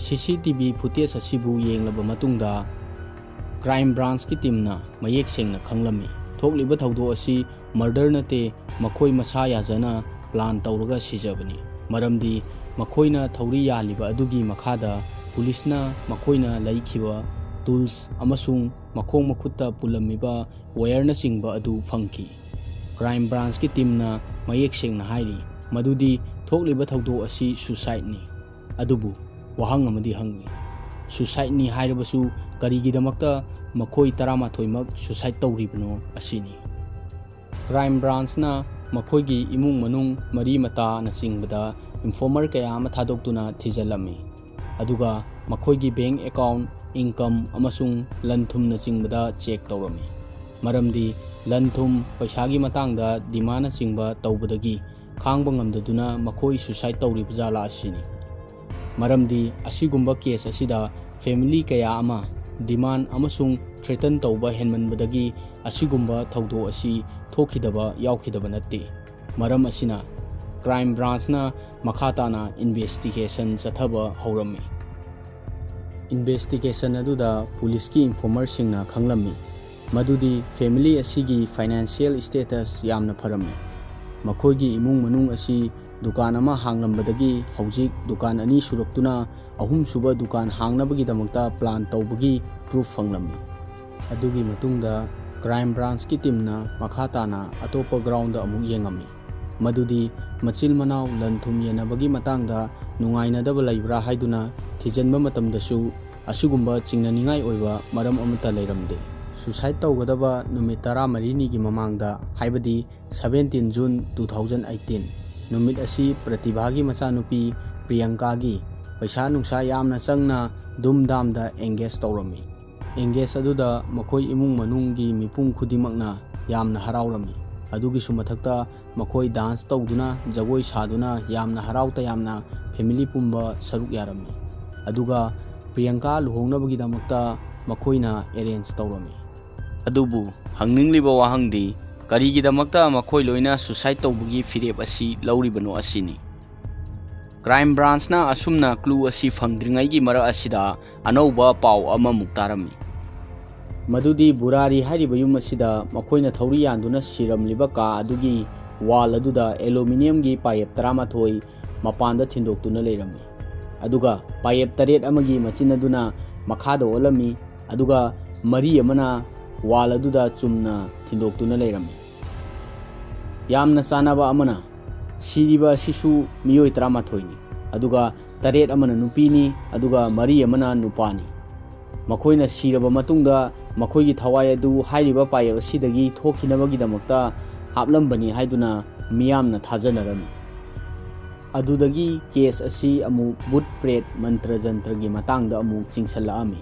ꯁꯤ ꯁꯤ ꯇꯤ ꯚꯤ ꯐꯨꯇꯦꯖ ꯑꯁꯤꯕꯨ ꯌꯦꯡꯂꯕ ꯃꯇꯨꯡꯗ ꯀ꯭ꯔꯥꯏꯝ ꯕ꯭ꯔꯥꯟꯁꯀꯤ ꯇꯤꯝꯅ ꯃꯌꯦꯛ ꯁꯦꯡꯅ ꯈꯪꯂꯝꯃꯤ꯫ ꯊꯣꯛꯂꯤꯕ ꯊꯧꯗꯣꯛ ꯑꯁꯤ ꯃꯔꯗꯔ ꯅꯠꯇꯦ, ꯃꯈꯣꯏ ꯃꯁꯥ ꯌꯥꯖꯅ ꯄ꯭ꯂꯥꯟ ꯇꯧꯔꯒ ꯁꯤꯖꯕꯅꯤ꯫ ꯃꯔꯝꯗꯤ ꯃꯈꯣꯏꯅ ꯊꯧꯔꯤ ꯌꯥꯜꯂꯤꯕ ꯑꯗꯨꯒꯤ ꯃꯈꯥꯗ ꯄꯨꯂꯤꯁꯅ ꯃꯈꯣꯏꯅ ꯂꯩꯈꯤꯕ ꯇꯨꯜꯁ ꯑꯃꯁꯨꯡ ꯃꯈꯣꯡ ꯃꯈꯨꯠꯇ ꯄꯨꯜꯂꯝꯃꯤꯕ ꯋꯥꯌꯔꯅꯆꯤꯡꯕ ꯑꯗꯨ ꯐꯪꯈꯤ꯫ ꯀ꯭ꯔꯥꯏꯝ ꯕ꯭ꯔꯥꯟꯁꯀꯤ ꯇꯤꯝꯅ ꯃꯌꯦꯛ ꯁꯦꯡꯅ ꯍꯥꯏꯔꯤ ꯃꯗꯨꯗꯤ ꯊꯣꯛꯂꯤꯕ ꯊꯧꯗꯣꯛ ꯑꯁꯤ ꯁꯨꯁꯥꯏꯗꯅꯤ꯫ ꯑꯗꯨꯕꯨ ꯋꯥꯍꯪ ꯑꯃꯗꯤ ꯍꯪꯂꯤ, ꯁꯨꯁꯥꯏꯗꯅꯤ ꯍꯥꯏꯔꯕꯁꯨ ꯀꯔꯤꯒꯤꯗꯃꯛꯇ ꯃꯈꯣꯏ ꯇꯔꯥꯃꯥꯊꯣꯏꯃꯛ ꯁꯨꯁꯥꯏꯗ ꯇꯧꯔꯤꯕꯅꯣ ꯑꯁꯤꯅꯤ꯫ ꯀ꯭ꯔꯥꯏꯝ ꯕ꯭ꯔꯥꯟꯁꯅ ꯃꯈꯣꯏꯒꯤ ꯏꯃꯨꯡ ꯃꯅꯨꯡ, ꯃꯔꯤ ꯃꯇꯥꯅꯆꯤꯡꯕꯗ ꯏꯟꯐꯣꯔꯃꯔ ꯀꯌꯥ ꯑꯃ ꯊꯥꯗꯣꯛꯇꯨꯅ ꯊꯤꯖꯤꯜꯂꯝꯃꯤ꯫ ꯑꯗꯨꯒ ꯃꯈꯣꯏꯒꯤ ꯕꯦꯡ ꯑꯦꯀꯥꯎꯟ, ꯏꯟꯀꯝ ꯑꯃꯁꯨꯡ ꯂꯟ ꯊꯨꯝꯅꯆꯤꯡꯕꯗ ꯆꯦꯛ ꯇꯧꯔꯝꯃꯤ꯫ ꯃꯔꯝꯗꯤ ꯂꯟ ꯊꯨꯝ, ꯄꯩꯁꯥꯒꯤ ꯃꯇꯥꯡꯗ ꯗꯤꯃꯥꯟꯅꯆꯤꯡꯕ ꯇꯧꯕꯗꯒꯤ ꯈꯥꯡꯕ ꯉꯝꯗꯗꯨꯅ ꯃꯈꯣꯏ ꯁꯨꯁꯥꯏꯗ ꯇꯧꯔꯤꯕ ꯖꯥꯠꯂꯥ ꯑꯁꯤꯅꯤ꯫ ꯃꯔꯝꯗꯤ ꯑꯁꯤꯒꯨꯝꯕ ꯀꯦꯁ ꯑꯁꯤꯗ ꯐꯦꯃꯤꯂꯤ ꯀꯌꯥ ꯑꯃ ꯗꯤꯃꯥꯟ ꯑꯃꯁꯨꯡ ꯊ꯭ꯔꯦꯇꯟ ꯇꯧꯕ ꯍꯦꯟꯃꯟꯕꯗꯒꯤ ꯑꯁꯤꯒꯨꯝꯕ ꯊꯧꯗꯣꯛ ꯑꯁꯤ ꯊꯣꯛꯈꯤꯗꯕ ꯌꯥꯎꯈꯤꯗꯕ ꯅꯠꯇꯦ꯫ ꯃꯔꯝ ꯑꯁꯤꯅ ꯀ꯭ꯔꯥꯏꯝ ꯕ꯭ꯔꯥꯟꯁꯅ ꯃꯈꯥ ꯇꯥꯅ ꯏꯟꯚꯦꯁꯇꯤꯒꯦꯁꯟ ꯆꯠꯊꯕ ꯍꯧꯔꯝꯃꯤ꯫ ꯏꯟꯚꯦꯁꯇꯤꯒꯦꯁꯟ ꯑꯗꯨꯗ ꯄꯨꯂꯤꯁꯀꯤ ꯏꯟꯐꯣꯔꯃꯔꯁꯤꯡꯅ ꯈꯪꯂꯝꯃꯤ ꯃꯗꯨꯗꯤ ꯐꯦꯃꯤꯂꯤ ꯑꯁꯤꯒꯤ ꯐꯥꯏꯅꯥꯟꯁꯤꯌꯦꯜ ꯁ꯭ꯇꯦꯇꯁ ꯌꯥꯝꯅ ꯐꯔꯝꯃꯤ꯫ ꯃꯈꯣꯏꯒꯤ ꯏꯃꯨꯡ ꯃꯅꯨꯡ ꯑꯁꯤ ꯗꯨꯀꯥꯟ ꯑꯃ ꯍꯥꯡꯂꯝꯕꯗꯒꯤ ꯍꯧꯖꯤꯛ ꯗꯨꯀꯥꯟ ꯑꯅꯤ ꯁꯨꯔꯛꯇꯨꯅ ꯑꯍꯨꯝꯁꯨꯕ ꯗꯨꯀꯥꯟ ꯍꯥꯡꯅꯕꯒꯤꯗꯃꯛꯇ ꯄ꯭ꯂꯥꯟ ꯇꯧꯕꯒꯤ ꯄ꯭ꯔꯨꯐ ꯐꯪꯂꯝꯃꯤ꯫ ꯑꯗꯨꯒꯤ ꯃꯇꯨꯡꯗ ꯀ꯭ꯔꯥꯏꯝ ꯕ꯭ꯔꯥꯟꯁꯀꯤ ꯇꯤꯝꯅ ꯃꯈꯥ ꯇꯥꯅ ꯑꯇꯣꯞꯄ ꯒ꯭ꯔꯥꯎꯟꯗ ꯑꯃꯨꯛ ꯌꯦꯡꯉꯝꯃꯤ꯫ ꯃꯗꯨꯗꯤ ꯃꯆꯤꯜ ꯃꯅꯥꯎ ꯂꯟ ꯊꯨꯝ ꯌꯦꯟꯅꯕꯒꯤ ꯃꯇꯥꯡꯗ ꯅꯨꯡꯉꯥꯏꯅꯗꯕ ꯂꯩꯕ꯭ꯔꯥ ꯍꯥꯏꯗꯨꯅ ꯊꯤꯖꯤꯟꯕ ꯃꯇꯝꯗꯁꯨ ꯑꯁꯤꯒꯨꯝꯕ ꯆꯤꯡꯅꯅꯤꯡꯉꯥꯏ ꯑꯣꯏꯕ ꯃꯔꯝ ꯑꯃꯠꯇ ꯂꯩꯔꯝꯗꯦ꯫ ꯁꯨꯁꯥꯏꯗ ꯇꯧꯒꯗꯕ ꯅꯨꯃꯤꯠ ꯇꯔꯥꯃꯔꯤꯅꯤꯒꯤ ꯃꯃꯥꯡꯗ, ꯍꯥꯏꯕꯗꯤ seventeen June two thousand eighteen, ꯅꯨꯃꯤꯠ ꯑꯁꯤ ꯄ꯭ꯔꯇꯤꯚꯥꯒꯤ ꯃꯆꯥꯅꯨꯄꯤ ꯄ꯭ꯔꯤꯌꯪꯀꯥꯒꯤ ꯄꯩꯁꯥ ꯅꯨꯡꯁꯥ ꯌꯥꯝꯅ ꯆꯪꯅ ꯙꯨꯝ ꯙꯥꯝꯗ ꯑꯦꯡꯒꯦꯖ ꯇꯧꯔꯝꯃꯤ꯫ ꯑꯦꯡꯒꯦꯖ ꯑꯗꯨꯗ ꯃꯈꯣꯏ ꯏꯃꯨꯡ ꯃꯅꯨꯡꯒꯤ ꯃꯤꯄꯨꯝ ꯈꯨꯗꯤꯡꯃꯛꯅ ꯌꯥꯝꯅ ꯍꯔꯥꯎꯔꯝꯃꯤ꯫ ꯑꯗꯨꯒꯤꯁꯨ ꯃꯊꯛꯇ ꯃꯈꯣꯏ ꯗꯥꯟꯁ ꯇꯧꯗꯨꯅ, ꯖꯒꯣꯏ ꯁꯥꯗꯨꯅ ꯌꯥꯝꯅ ꯍꯔꯥꯎ ꯇꯌꯥꯝꯅ ꯐꯦꯃꯤꯂꯤ ꯄꯨꯝꯕ ꯁꯔꯨꯛ ꯌꯥꯔꯝꯃꯤ꯫ ꯑꯗꯨꯒ ꯄ꯭ꯔꯤꯌꯪꯀꯥ ꯂꯨꯍꯣꯡꯅꯕꯒꯤꯗꯃꯛꯇ ꯃꯈꯣꯏꯅ ꯑꯦꯔꯦꯟꯖ ꯇꯧꯔꯝꯃꯤ꯫ ꯑꯗꯨꯕꯨ ꯍꯪꯅꯤꯡꯂꯤꯕ ꯋꯥꯍꯪꯗꯤ, ꯀꯔꯤꯒꯤꯗꯃꯛꯇ ꯃꯈꯣꯏ ꯂꯣꯏꯅ ꯁꯨꯁꯥꯏꯗ ꯇꯧꯕꯒꯤ ꯐꯤꯔꯦꯞ ꯑꯁꯤ ꯂꯧꯔꯤꯕꯅꯣ ꯑꯁꯤꯅꯤ꯫ Crime Branchꯅ ꯑꯁꯨꯝꯅ clue ꯑꯁꯤ ꯐꯪꯗ꯭ꯔꯤꯉꯩꯒꯤ ꯃꯔꯛ ꯑꯁꯤꯗ ꯑꯅꯧꯕ ꯄꯥꯎ ꯑꯃꯃꯨꯛ ꯇꯥꯔꯝꯃꯤ꯫ ꯃꯗꯨꯗꯤ ꯕꯨꯔꯥꯔꯤ ꯍꯥꯏꯔꯤꯕ ꯌꯨꯝ ꯑꯁꯤꯗ ꯃꯈꯣꯏꯅ ꯊꯧꯔꯤ ꯌꯥꯟꯗꯨꯅ ꯁꯤꯔꯝꯂꯤꯕ ꯀꯥ ꯑꯗꯨꯒꯤ wall ꯑꯗꯨꯗ aluminiumꯒꯤ ꯄꯥꯌꯦꯞ ꯇꯔꯥꯃꯥꯊꯣꯏ ꯃꯄꯥꯟꯗ ꯊꯤꯟꯗꯣꯛꯇꯨꯅ ꯂꯩꯔꯝꯃꯤ꯫ ꯑꯗꯨꯒ ꯄꯥꯌꯦꯞ ꯇꯔꯦꯠ ꯑꯃꯒꯤ ꯃꯆꯤꯟ ꯑꯗꯨꯅ ꯃꯈꯥꯗ ꯑꯣꯜꯂꯝꯃꯤ, ꯑꯗꯨꯒ ꯃꯔꯤ ꯑꯃꯅ wall ꯑꯗꯨꯗ ꯆꯨꯝꯅ ꯊꯤꯟꯗꯣꯛꯇꯨꯅ ꯂꯩꯔꯝꯃꯤ꯫ ꯌꯥꯝꯅ ꯆꯥꯟꯅꯕ ꯑꯃꯅ, ꯁꯤꯔꯤꯕ ꯑꯁꯤꯁꯨ ꯃꯤꯑꯣꯏ ꯇꯔꯥꯃꯥꯊꯣꯏꯅꯤ, ꯑꯗꯨꯒ ꯇꯔꯦꯠ ꯑꯃꯅ ꯅꯨꯄꯤꯅꯤ, ꯑꯗꯨꯒ ꯃꯔꯤ ꯑꯃꯅ ꯅꯨꯄꯥꯅꯤ꯫ ꯃꯈꯣꯏꯅ ꯁꯤꯔꯕ ꯃꯇꯨꯡꯗ ꯃꯈꯣꯏꯒꯤ ꯊꯋꯥꯏ ꯑꯗꯨ ꯍꯥꯏꯔꯤꯕ ꯄꯥꯌꯦꯞ ꯑꯁꯤꯗꯒꯤ ꯊꯣꯛꯈꯤꯅꯕꯒꯤꯗꯃꯛꯇ ꯍꯥꯞꯂꯝꯕꯅꯤ ꯍꯥꯏꯗꯨꯅ ꯃꯤꯌꯥꯝꯅ ꯊꯥꯖꯅꯔꯝꯃꯤ꯫ ꯑꯗꯨꯗꯒꯤ case ꯑꯁꯤ ꯑꯃꯨꯛ ꯚꯨꯠ ꯄ꯭ꯔꯦꯠ ꯃꯟꯇ꯭ꯔ ꯖꯟꯇ꯭ꯔꯒꯤ ꯃꯇꯥꯡꯗ ꯑꯃꯨꯛ ꯆꯤꯡꯁꯤꯜꯂꯛꯑꯝꯃꯤ꯫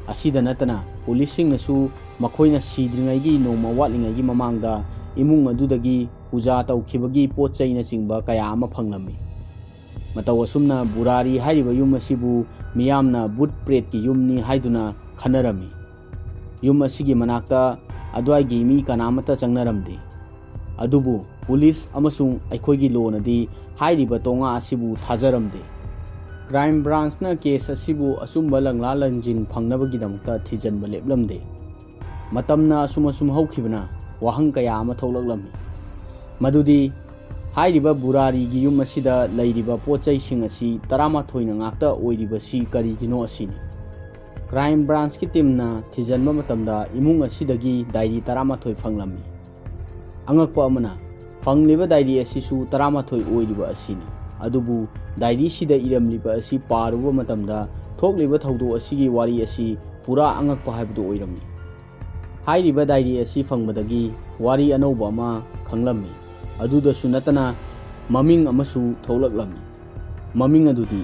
ꯑꯁꯤꯗ ꯅꯠꯇꯅ ꯄꯨꯂꯤꯁꯁꯤꯡꯅꯁꯨ ꯃꯈꯣꯏꯅ ꯁꯤꯗ꯭ꯔꯤꯉꯩꯒꯤ ꯅꯣꯡꯃ ꯋꯥꯠꯂꯤꯉꯩꯒꯤ ꯃꯃꯥꯡꯗ ꯏꯃꯨꯡ ꯑꯗꯨꯗꯒꯤ ꯄꯨꯖꯥ ꯇꯧꯈꯤꯕꯒꯤ ꯄꯣꯠ ꯆꯩꯅꯆꯤꯡꯕ ꯀꯌꯥ ꯑꯃ ꯐꯪꯂꯝꯃꯤ꯫ ꯃꯇꯧ ꯑꯁꯨꯝꯅ ꯕꯨꯔꯥꯔꯤ ꯍꯥꯏꯔꯤꯕ ꯌꯨꯝ ꯑꯁꯤꯕꯨ ꯃꯤꯌꯥꯝꯅ ꯚꯨꯠ ꯄ꯭ꯔꯦꯠꯀꯤ ꯌꯨꯝꯅꯤ ꯍꯥꯏꯗꯨꯅ ꯈꯟꯅꯔꯝꯃꯤ꯫ ꯌꯨꯝ ꯑꯁꯤꯒꯤ ꯃꯅꯥꯛꯇ ꯑꯗ꯭ꯋꯥꯏꯒꯤ ꯃꯤ ꯀꯅꯥꯃꯠꯇ ꯆꯪꯅꯔꯝꯗꯦ꯫ ꯑꯗꯨꯕꯨ ꯄꯨꯂꯤꯁ ꯑꯃꯁꯨꯡ ꯑꯩꯈꯣꯏꯒꯤ ꯂꯣꯅꯗꯤ ꯍꯥꯏꯔꯤꯕ ꯇꯣꯉꯥ ꯑꯁꯤꯕꯨ ꯊꯥꯖꯔꯝꯗꯦ꯫ Crime Branchꯅ case ꯑꯁꯤꯕꯨ ꯑꯆꯨꯝꯕ ꯂꯪꯂꯥ ꯂꯪꯖꯤꯟ ꯐꯪꯅꯕꯒꯤꯗꯃꯛꯇ ꯊꯤꯖꯤꯟꯕ ꯂꯦꯞꯂꯝꯗꯦ꯫ ꯃꯇꯝꯅ ꯑꯁꯨꯝ ꯑꯁꯨꯝ ꯍꯧꯈꯤꯕꯅ ꯋꯥꯍꯪ ꯀꯌꯥ ꯑꯃ ꯊꯣꯛꯂꯛꯂꯝꯃꯤ꯫ ꯃꯗꯨꯗꯤ ꯍꯥꯏꯔꯤꯕ ꯕꯨꯔꯥꯔꯤꯒꯤ ꯌꯨꯝ ꯑꯁꯤꯗ ꯂꯩꯔꯤꯕ ꯄꯣꯠ ꯆꯩꯁꯤꯡ ꯑꯁꯤ ꯇꯔꯥꯃꯥꯊꯣꯏꯅ ꯉꯥꯛꯇ ꯑꯣꯏꯔꯤꯕꯁꯤ ꯀꯔꯤꯒꯤꯅꯣ ꯑꯁꯤꯅꯤ꯫ Crime Branchꯀꯤ teamꯅ ꯊꯤꯖꯤꯟꯕ ꯃꯇꯝꯗ ꯏꯃꯨꯡ ꯑꯁꯤꯗꯒꯤ diary ꯇꯔꯥꯃꯥꯊꯣꯏ ꯐꯪꯂꯝꯃꯤ꯫ ꯑꯉꯛꯄ ꯑꯃꯅ, ꯐꯪꯂꯤꯕ diary ꯑꯁꯤꯁꯨ ꯇꯔꯥꯃꯥꯊꯣꯏ ꯑꯣꯏꯔꯤꯕ ꯑꯁꯤꯅꯤ꯫ ꯑꯗꯨꯕꯨ diaryꯁꯤꯗ ꯏꯔꯝꯂꯤꯕ ꯑꯁꯤ ꯄꯥꯔꯨꯕ ꯃꯇꯝꯗ ꯊꯣꯛꯂꯤꯕ ꯊꯧꯗꯣꯛ ꯑꯁꯤꯒꯤ ꯋꯥꯔꯤ ꯑꯁꯤ ꯄꯨꯔꯥ ꯑꯉꯛꯄ ꯍꯥꯏꯕꯗꯨ ꯑꯣꯏꯔꯝꯃꯤ꯫ ꯍꯥꯏꯔꯤꯕ diary ꯑꯁꯤ ꯐꯪꯕꯗꯒꯤ ꯋꯥꯔꯤ ꯑꯅꯧꯕ ꯑꯃ ꯈꯪꯂꯝꯃꯤ꯫ ꯑꯗꯨꯗꯁꯨ ꯅꯠꯇꯅ ꯃꯃꯤꯡ ꯑꯃꯁꯨ ꯊꯣꯛꯂꯛꯂꯝꯃꯤ꯫ ꯃꯃꯤꯡ ꯑꯗꯨꯗꯤ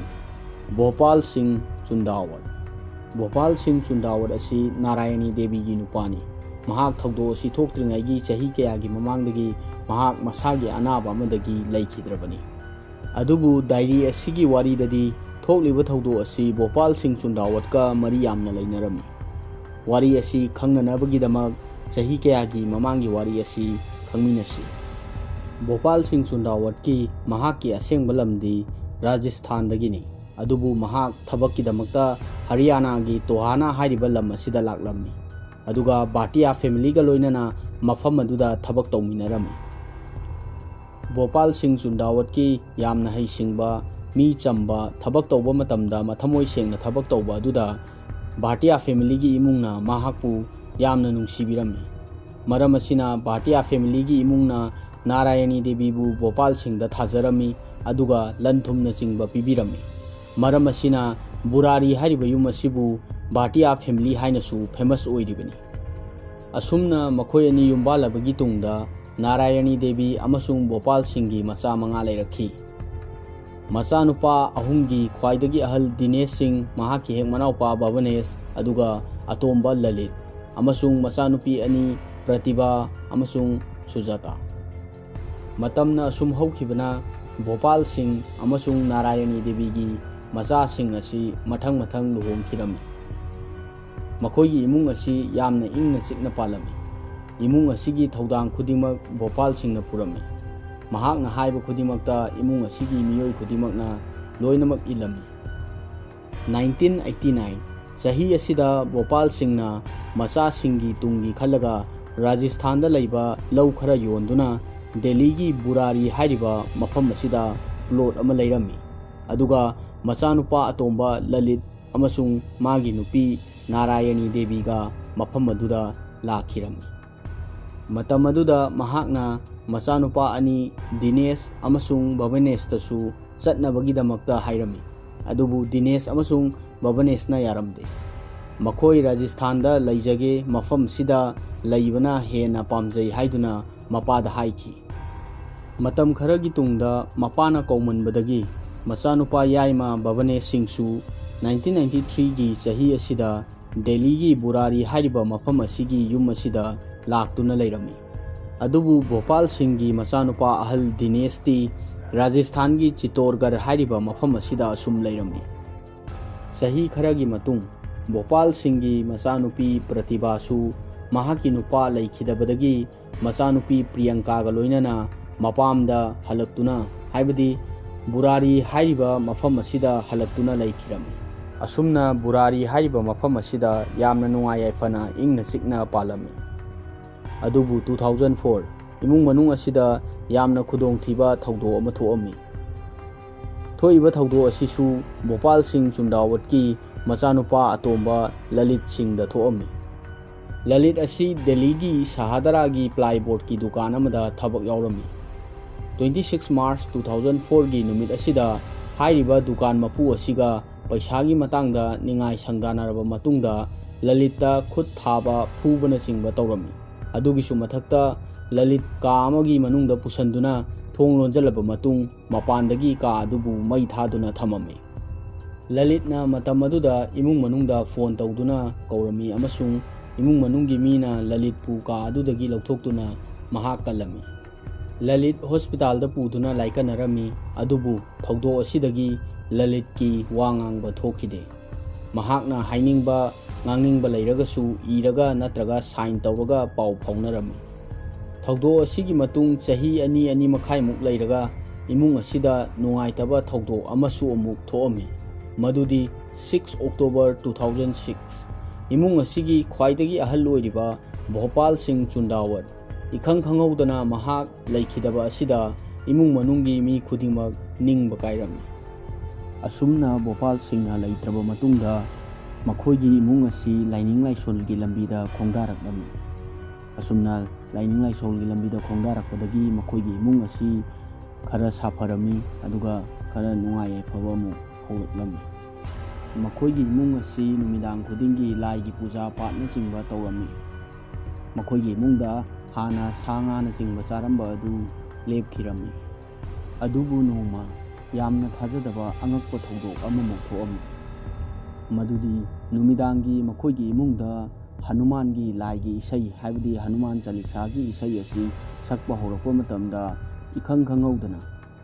ꯚꯣꯄꯥꯜ ꯁꯤꯡ ꯆꯨꯟꯗꯥꯋꯠ꯫ ꯚꯣꯄꯥꯜ ꯁꯤꯡ ꯆꯨꯟꯗꯥꯋꯠ ꯑꯁꯤ ꯅꯥꯔꯥꯌꯅꯤ ꯗꯦꯕꯤꯒꯤ ꯅꯨꯄꯥꯅꯤ꯫ ꯃꯍꯥꯛ ꯊꯧꯗꯣꯛ ꯑꯁꯤ ꯊꯣꯛꯇ꯭ꯔꯤꯉꯩꯒꯤ ꯆꯍꯤ ꯀꯌꯥꯒꯤ ꯃꯃꯥꯡꯗꯒꯤ ꯃꯍꯥꯛ ꯃꯁꯥꯒꯤ ꯑꯅꯥꯕ ꯑꯃꯗꯒꯤ ꯂꯩꯈꯤꯗ꯭ꯔꯕꯅꯤ꯫ ꯑꯗꯨꯕꯨ diary ꯑꯁꯤꯒꯤ ꯋꯥꯔꯤꯗꯗꯤ ꯊꯣꯛꯂꯤꯕ ꯊꯧꯗꯣꯛ ꯑꯁꯤ ꯚꯣꯄꯥꯜ ꯁꯤꯡ ꯆꯨꯟꯗꯥꯋꯠꯀ ꯃꯔꯤ ꯌꯥꯝꯅ ꯂꯩꯅꯔꯝꯃꯤ꯫ ꯋꯥꯔꯤ ꯑꯁꯤ ꯈꯪꯅꯅꯕꯒꯤꯗꯃꯛ ꯆꯍꯤ ꯀꯌꯥꯒꯤ ꯃꯃꯥꯡꯒꯤ ꯋꯥꯔꯤ ꯑꯁꯤ ꯈꯪꯃꯤꯟꯅꯁꯤ꯫ ꯚꯣꯄꯥꯜ ꯁꯤꯡ ꯆꯨꯟꯗꯥꯋꯠꯀꯤ ꯃꯍꯥꯛꯀꯤ ꯑꯁꯦꯡꯕ ꯂꯝꯗꯤ ꯔꯥꯖꯁꯊꯥꯟꯗꯒꯤꯅꯤ꯫ ꯑꯗꯨꯕꯨ ꯃꯍꯥꯛ ꯊꯕꯛꯀꯤꯗꯃꯛꯇ ꯍꯔꯤꯌꯥꯅꯥꯒꯤ ꯇꯣꯍꯥꯅꯥ ꯍꯥꯏꯔꯤꯕ ꯂꯝ ꯑꯁꯤꯗ ꯂꯥꯛꯂꯝꯃꯤ꯫ ꯑꯗꯨꯒ ꯚꯥꯇꯤꯌꯥ ꯐꯦꯃꯤꯂꯤꯒ ꯂꯣꯏꯅꯅ ꯃꯐꯝ ꯑꯗꯨꯗ ꯊꯕꯛ ꯇꯧꯃꯤꯟꯅꯔꯝꯃꯤ꯫ ꯚꯣꯄꯥꯜ ꯁꯤꯡ ꯆꯨꯟꯗꯥꯋꯠꯀꯤ ꯌꯥꯝꯅ ꯍꯩꯁꯤꯡꯕ, ꯃꯤ ꯆꯝꯕ, ꯊꯕꯛ ꯇꯧꯕ ꯃꯇꯝꯗ ꯃꯊꯃꯣꯏ ꯁꯦꯡꯅ ꯊꯕꯛ ꯇꯧꯕ ꯑꯗꯨꯗ ꯚꯥꯇꯤꯌꯥ ꯐꯦꯃꯤꯂꯤꯒꯤ ꯏꯃꯨꯡꯅ ꯃꯍꯥꯛꯄꯨ ꯌꯥꯝꯅ ꯅꯨꯡꯁꯤꯕꯤꯔꯝꯃꯤ꯫ ꯃꯔꯝ ꯑꯁꯤꯅ ꯚꯥꯇꯤꯌꯥ ꯐꯦꯃꯤꯂꯤꯒꯤ ꯏꯃꯨꯡꯅ ꯅꯥꯔꯥꯌꯅꯤ ꯗꯦꯕꯤꯕꯨ ꯚꯣꯄꯥꯜ ꯁꯤꯡꯗ ꯊꯥꯖꯔꯝꯃꯤ, ꯑꯗꯨꯒ ꯂꯟ ꯊꯨꯝꯅꯆꯤꯡꯕ ꯄꯤꯕꯤꯔꯝꯃꯤ꯫ ꯃꯔꯝ ꯑꯁꯤꯅ ꯕꯨꯔꯥꯔꯤ ꯍꯥꯏꯔꯤꯕ ꯌꯨꯝ ꯑꯁꯤꯕꯨ ꯚꯥꯇꯤꯌꯥ ꯐꯦꯃꯤꯂꯤ ꯍꯥꯏꯅꯁꯨ ꯐꯦꯃꯁ ꯑꯣꯏꯔꯤꯕꯅꯤ꯫ ꯑꯁꯨꯝꯅ ꯃꯈꯣꯏ ꯑꯅꯤ ꯌꯨꯝꯕꯥꯜꯂꯕꯒꯤ ꯇꯨꯡꯗ ꯅꯥꯔꯥꯌꯅꯤ ꯗꯦꯕꯤ ꯑꯃꯁꯨꯡ ꯚꯣꯄꯥꯜ ꯁꯤꯡꯒꯤ ꯃꯆꯥ ꯃꯉꯥ ꯂꯩꯔꯛꯈꯤ꯫ ꯃꯆꯥꯅꯨꯄꯥ ꯑꯍꯨꯝꯒꯤ ꯈ꯭ꯋꯥꯏꯗꯒꯤ ꯑꯍꯜ ꯗꯤꯅꯦꯁ ꯁꯤꯡ, ꯃꯍꯥꯛꯀꯤ ꯍꯦꯛ ꯃꯅꯥꯎꯄꯥ ꯚꯕꯅꯦꯁ, ꯑꯗꯨꯒ ꯑꯇꯣꯝꯕ ꯂꯂꯤꯠ, ꯑꯃꯁꯨꯡ ꯃꯆꯥꯅꯨꯄꯤ ꯑꯅꯤ ꯄ꯭ꯔꯇꯤꯚꯥ ꯑꯃꯁꯨꯡ ꯁꯨꯖꯥꯇꯥ꯫ ꯃꯇꯝꯅ ꯑꯁꯨꯝ ꯍꯧꯈꯤꯕꯅ ꯚꯣꯄꯥꯜ ꯁꯤꯡ ꯑꯃꯁꯨꯡ ꯅꯥꯔꯥꯌꯅꯤ ꯗꯦꯕꯤꯒꯤ ꯃꯆꯥꯁꯤꯡ ꯑꯁꯤ ꯃꯊꯪ ꯃꯊꯪ ꯂꯨꯍꯣꯡꯈꯤꯔꯝꯃꯤ꯫ ꯃꯈꯣꯏꯒꯤ ꯏꯃꯨꯡ ꯑꯁꯤ ꯌꯥꯝꯅ ꯏꯪꯅ ꯆꯤꯛꯅ ꯄꯥꯜꯂꯝꯃꯤ꯫ ꯏꯃꯨꯡ ꯑꯁꯤꯒꯤ ꯊꯧꯗꯥꯡ ꯈꯨꯗꯤꯡꯃꯛ ꯚꯣꯄꯥꯜ ꯁꯤꯡꯅ ꯄꯨꯔꯝꯃꯤ꯫ ꯃꯍꯥꯛꯅ ꯍꯥꯏꯕ ꯈꯨꯗꯤꯡꯃꯛꯇ ꯏꯃꯨꯡ ꯑꯁꯤꯒꯤ ꯃꯤꯑꯣꯏ ꯈꯨꯗꯤꯡꯃꯛꯅ ꯂꯣꯏꯅꯃꯛ ꯏꯜꯂꯝꯃꯤ꯫ ꯅꯥꯏꯟꯇꯤꯟ ꯑꯩꯠꯇꯤ ꯅꯥꯏꯟ ꯆꯍꯤ ꯑꯁꯤꯗ ꯚꯣꯄꯥꯜ ꯁꯤꯡꯅ ꯃꯆꯥꯁꯤꯡꯒꯤ ꯇꯨꯡꯒꯤ ꯈꯜꯂꯒ ꯔꯥꯖꯁꯊꯥꯟꯗ ꯂꯩꯕ ꯂꯧ ꯈꯔ ꯌꯣꯟꯗꯨꯅ ꯗꯦꯜꯂꯤꯒꯤ ꯕꯨꯔꯥꯔꯤ ꯍꯥꯏꯔꯤꯕ ꯃꯐꯝ ꯑꯁꯤꯗ ꯄ꯭ꯂꯣꯠ ꯑꯃ ꯂꯩꯔꯝꯃꯤ꯫ ꯑꯗꯨꯒ ꯃꯆꯥꯅꯨꯄꯥ ꯑꯇꯣꯝꯕ ꯂꯂꯤꯠ ꯑꯃꯁꯨꯡ ꯃꯥꯒꯤ ꯅꯨꯄꯤ ꯅꯥꯔꯥꯌꯅꯤ ꯗꯦꯕꯤꯒ ꯃꯐꯝ ꯑꯗꯨꯗ ꯂꯥꯛꯈꯤꯔꯝꯃꯤ꯫ ꯃꯇꯝ ꯑꯗꯨꯗ ꯃꯍꯥꯛꯅ ꯃꯆꯥꯅꯨꯄꯥ ꯑꯅꯤ ꯗꯤꯅꯦꯁ ꯑꯃꯁꯨꯡ ꯚꯕꯅꯦꯁꯇꯁꯨ ꯆꯠꯅꯕꯒꯤꯗꯃꯛꯇ ꯍꯥꯏꯔꯝꯃꯤ꯫ ꯑꯗꯨꯕꯨ ꯗꯤꯅꯦꯁ ꯑꯃꯁꯨꯡ ꯚꯕꯅꯦꯁꯅ ꯌꯥꯔꯝꯗꯦ꯫ ꯃꯈꯣꯏ ꯔꯥꯖꯁꯊꯥꯟꯗ ꯂꯩꯖꯒꯦ, ꯃꯐꯝꯁꯤꯗ ꯂꯩꯕꯅ ꯍꯦꯟꯅ ꯄꯥꯝꯖꯩ ꯍꯥꯏꯗꯨꯅ ꯃꯄꯥꯗ ꯍꯥꯏꯈꯤ꯫ ꯃꯇꯝ ꯈꯔꯒꯤ ꯇꯨꯡꯗ ꯃꯄꯥꯅ ꯀꯧꯃꯟꯕꯗꯒꯤ ꯃꯆꯥꯅꯨꯄꯥ ꯌꯥꯏꯃ ꯚꯕꯅꯦꯁ ꯁꯤꯡꯁꯨ ꯅꯥꯏꯟꯇꯤꯟ ꯅꯥꯏꯟꯇꯤ ꯊ꯭ꯔꯤꯒꯤ ꯆꯍꯤ ꯑꯁꯤꯗ ꯗꯦꯜꯂꯤꯒꯤ ꯕꯨꯔꯥꯔꯤ ꯍꯥꯏꯔꯤꯕ ꯃꯐꯝ ꯑꯁꯤꯒꯤ ꯌꯨꯝ ꯑꯁꯤꯗ ꯂꯥꯛꯇꯨꯅ ꯂꯩꯔꯝꯃꯤ꯫ ꯑꯗꯨꯕꯨ ꯚꯣꯄꯥꯜ ꯁꯤꯡꯒꯤ ꯃꯆꯥꯅꯨꯄꯥ ꯑꯍꯜ ꯗꯤꯅꯦꯁꯇꯤ ꯔꯥꯖꯁꯊꯥꯟꯒꯤ ꯆꯤꯇꯣꯔꯒꯔ ꯍꯥꯏꯔꯤꯕ ꯃꯐꯝ ꯑꯁꯤꯗ ꯑꯁꯨꯝ ꯂꯩꯔꯝꯃꯤ꯫ ꯆꯍꯤ ꯈꯔꯒꯤ ꯃꯇꯨꯡ ꯚꯣꯄꯥꯜ ꯁꯤꯡꯒꯤ ꯃꯆꯥꯅꯨꯄꯤ ꯄ꯭ꯔꯇꯤꯚꯥꯁꯨ ꯃꯍꯥꯛꯀꯤ ꯅꯨꯄꯥ ꯂꯩꯈꯤꯗꯕꯗꯒꯤ ꯃꯆꯥꯅꯨꯄꯤ ꯄ꯭ꯔꯤꯌꯪꯀꯥꯒ ꯂꯣꯏꯅꯅ ꯃꯄꯥꯝꯗ ꯍꯜꯂꯛꯇꯨꯅ, ꯍꯥꯏꯕꯗꯤ ꯕꯨꯔꯥꯔꯤ ꯍꯥꯏꯔꯤꯕ ꯃꯐꯝ ꯑꯁꯤꯗ ꯍꯜꯂꯛꯇꯨꯅ ꯂꯩꯈꯤꯔꯝꯃꯤ꯫ ꯑꯁꯨꯝꯅ ꯕꯨꯔꯥꯔꯤ ꯍꯥꯏꯔꯤꯕ ꯃꯐꯝ ꯑꯁꯤꯗ ꯌꯥꯝꯅ ꯅꯨꯡꯉꯥꯏ ꯌꯥꯏꯐꯅ ꯏꯪꯅ ꯆꯤꯛꯅ ꯄꯥꯜꯂꯝꯃꯤ꯫ ꯑꯗꯨꯕꯨ two thousand four ꯏꯃꯨꯡ ꯃꯅꯨꯡ ꯑꯁꯤꯗ ꯌꯥꯝꯅ ꯈꯨꯗꯣꯡꯊꯤꯕ ꯊꯧꯗꯣꯛ ꯑꯃ ꯊꯣꯛꯑꯝꯃꯤ꯫ ꯊꯣꯛꯏꯕ ꯊꯧꯗꯣꯛ ꯑꯁꯤꯁꯨ ꯚꯣꯄꯥꯜ ꯁꯤꯡ ꯆꯨꯟꯗꯥꯋꯠꯀꯤ ꯃꯆꯥꯅꯨꯄꯥ ꯑꯇꯣꯝꯕ ꯂꯂꯤꯠ ꯁꯤꯡꯗ ꯊꯣꯛꯑꯝꯃꯤ꯫ ꯂꯂꯤꯠ ꯑꯁꯤ ꯗꯦꯜꯂꯤꯒꯤ ꯁꯍꯥꯗꯔꯥꯒꯤ plyboardꯀꯤ ꯗꯨꯀꯥꯟ ꯑꯃꯗ ꯊꯕꯛ ꯌꯥꯎꯔꯝꯃꯤ꯫ Twenty six March two thousand fourꯒꯤ ꯅꯨꯃꯤꯠ ꯑꯁꯤꯗ ꯍꯥꯏꯔꯤꯕ ꯗꯨꯀꯥꯟ ꯃꯄꯨ ꯑꯁꯤꯒ ꯄꯩꯁꯥꯒꯤ ꯃꯇꯥꯡꯗ ꯅꯤꯡꯉꯥꯏ ꯁꯪꯗꯥꯅꯔꯕ ꯃꯇꯨꯡꯗ ꯂꯂꯤꯠꯇ ꯈꯨꯠ ꯊꯥꯕ, ꯐꯨꯕꯅꯆꯤꯡꯕ ꯇꯧꯔꯝꯃꯤ꯫ ꯑꯗꯨꯒꯤꯁꯨ ꯃꯊꯛꯇ ꯂꯂꯤꯠ ꯀꯥ ꯑꯃꯒꯤ ꯃꯅꯨꯡꯗ ꯄꯨꯁꯟꯗꯨꯅ ꯊꯣꯡ ꯂꯣꯟꯖꯜꯂꯕ ꯃꯇꯨꯡ ꯃꯄꯥꯟꯗꯒꯤ ꯀꯥ ꯑꯗꯨꯕꯨ ꯃꯩ ꯊꯥꯗꯨꯅ ꯊꯝꯃꯝꯃꯤ꯫ ꯂꯂꯤꯠꯅ ꯃꯇꯝ ꯑꯗꯨꯗ ꯏꯃꯨꯡ ꯃꯅꯨꯡꯗ ꯐꯣꯟ ꯇꯧꯗꯨꯅ ꯀꯧꯔꯝꯃꯤ ꯑꯃꯁꯨꯡ ꯏꯃꯨꯡ ꯃꯅꯨꯡꯒꯤ ꯃꯤꯅ ꯂꯂꯤꯠꯄꯨ ꯀꯥ ꯑꯗꯨꯗꯒꯤ ꯂꯧꯊꯣꯛꯇꯨꯅ ꯃꯍꯥꯛ ꯀꯜꯂꯝꯃꯤ꯫ ꯂꯂꯤꯠ ꯍꯣꯁꯄꯤꯇꯥꯜꯗ ꯄꯨꯗꯨꯅ ꯂꯥꯏꯀꯠꯅꯔꯝꯃꯤ, ꯑꯗꯨꯕꯨ ꯊꯧꯗꯣꯛ ꯑꯁꯤꯗꯒꯤ ꯂꯂꯤꯠꯀꯤ ꯋꯥ ꯉꯥꯡꯕ ꯊꯣꯛꯈꯤꯗꯦ꯫ ꯃꯍꯥꯛꯅ ꯍꯥꯏꯅꯤꯡꯕ, ꯉꯥꯡꯅꯤꯡꯕ ꯂꯩꯔꯒꯁꯨ ꯏꯔꯒ ꯅꯠꯇ꯭ꯔꯒ sign ꯇꯧꯔꯒ ꯄꯥꯎ ꯐꯥꯎꯅꯔꯝꯃꯤ꯫ ꯊꯧꯗꯣꯛ ꯑꯁꯤꯒꯤ ꯃꯇꯨꯡ ꯆꯍꯤ ꯑꯅꯤ, ꯑꯅꯤ ꯃꯈꯥꯏꯃꯨꯛ ꯂꯩꯔꯒ ꯏꯃꯨꯡ ꯑꯁꯤꯗ ꯅꯨꯡꯉꯥꯏꯇꯕ ꯊꯧꯗꯣꯛ ꯑꯃꯁꯨ ꯑꯃꯨꯛ ꯊꯣꯛꯑꯝꯃꯤ, ꯃꯗꯨꯗꯤ six October two thousand six꯫ ꯏꯃꯨꯡ ꯑꯁꯤꯒꯤ ꯈ꯭ꯋꯥꯏꯗꯒꯤ ꯑꯍꯜ ꯑꯣꯏꯔꯤꯕ ꯚꯣꯄꯥꯜ ꯁꯤꯡ ꯆꯨꯟꯗꯥꯋꯠ ꯏꯈꯪ ꯈꯪꯍꯧꯗꯅ ꯃꯍꯥꯛ ꯂꯩꯈꯤꯗꯕ ꯑꯁꯤꯗ ꯏꯃꯨꯡ ꯃꯅꯨꯡꯒꯤ ꯃꯤ ꯈꯨꯗꯤꯡꯃꯛ ꯅꯤꯡꯕ ꯀꯥꯏꯔꯝꯃꯤ꯫ ꯑꯁꯨꯝꯅ ꯚꯣꯄꯥꯜ ꯁꯤꯡꯅ ꯂꯩꯇ꯭ꯔꯕ ꯃꯇꯨꯡꯗ ꯃꯈꯣꯏꯒꯤ ꯏꯃꯨꯡ ꯑꯁꯤ ꯂꯥꯏꯅꯤꯡ ꯂꯥꯏꯁꯣꯜꯒꯤ ꯂꯝꯕꯤꯗ ꯈꯣꯡꯗꯥꯔꯛꯂꯝꯃꯤ꯫ ꯑꯁꯨꯝꯅ ꯂꯥꯏꯅꯤꯡ ꯂꯥꯏꯁꯣꯜꯒꯤ ꯂꯝꯕꯤꯗ ꯈꯣꯡꯗꯥꯔꯛꯄꯗꯒꯤ ꯃꯈꯣꯏꯒꯤ ꯏꯃꯨꯡ ꯑꯁꯤ ꯈꯔ ꯁꯥꯐꯔꯝꯃꯤ, ꯑꯗꯨꯒ ꯈꯔ ꯅꯨꯡꯉꯥꯏ ꯌꯥꯏꯐꯕ ꯑꯃꯨꯛ ꯍꯧꯔꯛꯂꯝꯃꯤ꯫ ꯃꯈꯣꯏꯒꯤ ꯏꯃꯨꯡ ꯑꯁꯤ ꯅꯨꯃꯤꯗꯥꯡ ꯈꯨꯗꯤꯡꯒꯤ ꯂꯥꯏꯒꯤ ꯄꯨꯖꯥ ꯄꯥꯠꯅꯆꯤꯡꯕ ꯇꯧꯔꯝꯃꯤ꯫ ꯃꯈꯣꯏꯒꯤ ꯏꯃꯨꯡꯗ ꯍꯥꯟꯅ ꯁꯥ ꯉꯥꯅꯆꯤꯡꯕ ꯆꯥꯔꯝꯕ ꯑꯗꯨ ꯂꯦꯞꯈꯤꯔꯝꯃꯤ꯫ ꯑꯗꯨꯕꯨ ꯅꯣꯡꯃ ꯌꯥꯝꯅ ꯊꯥꯖꯗꯕ ꯑꯉꯛꯄ ꯊꯧꯗꯣꯛ ꯑꯃꯃꯨꯛ ꯊꯣꯛꯑꯝꯃꯤ꯫ ꯃꯗꯨꯗꯤ ꯅꯨꯃꯤꯗꯥꯡꯒꯤ ꯃꯈꯣꯏꯒꯤ ꯏꯃꯨꯡꯗ ꯍꯅꯨꯃꯥꯟꯒꯤ ꯂꯥꯏꯒꯤ ꯏꯁꯩ, ꯍꯥꯏꯕꯗꯤ ꯍꯅꯨꯃꯥꯟ ꯆꯥꯂꯤꯁꯥꯒꯤ ꯏꯁꯩ ꯑꯁꯤ ꯁꯛꯄ ꯍꯧꯔꯛꯄ ꯃꯇꯝꯗ ꯏꯈꯪ ꯈꯪꯍꯧꯗꯅ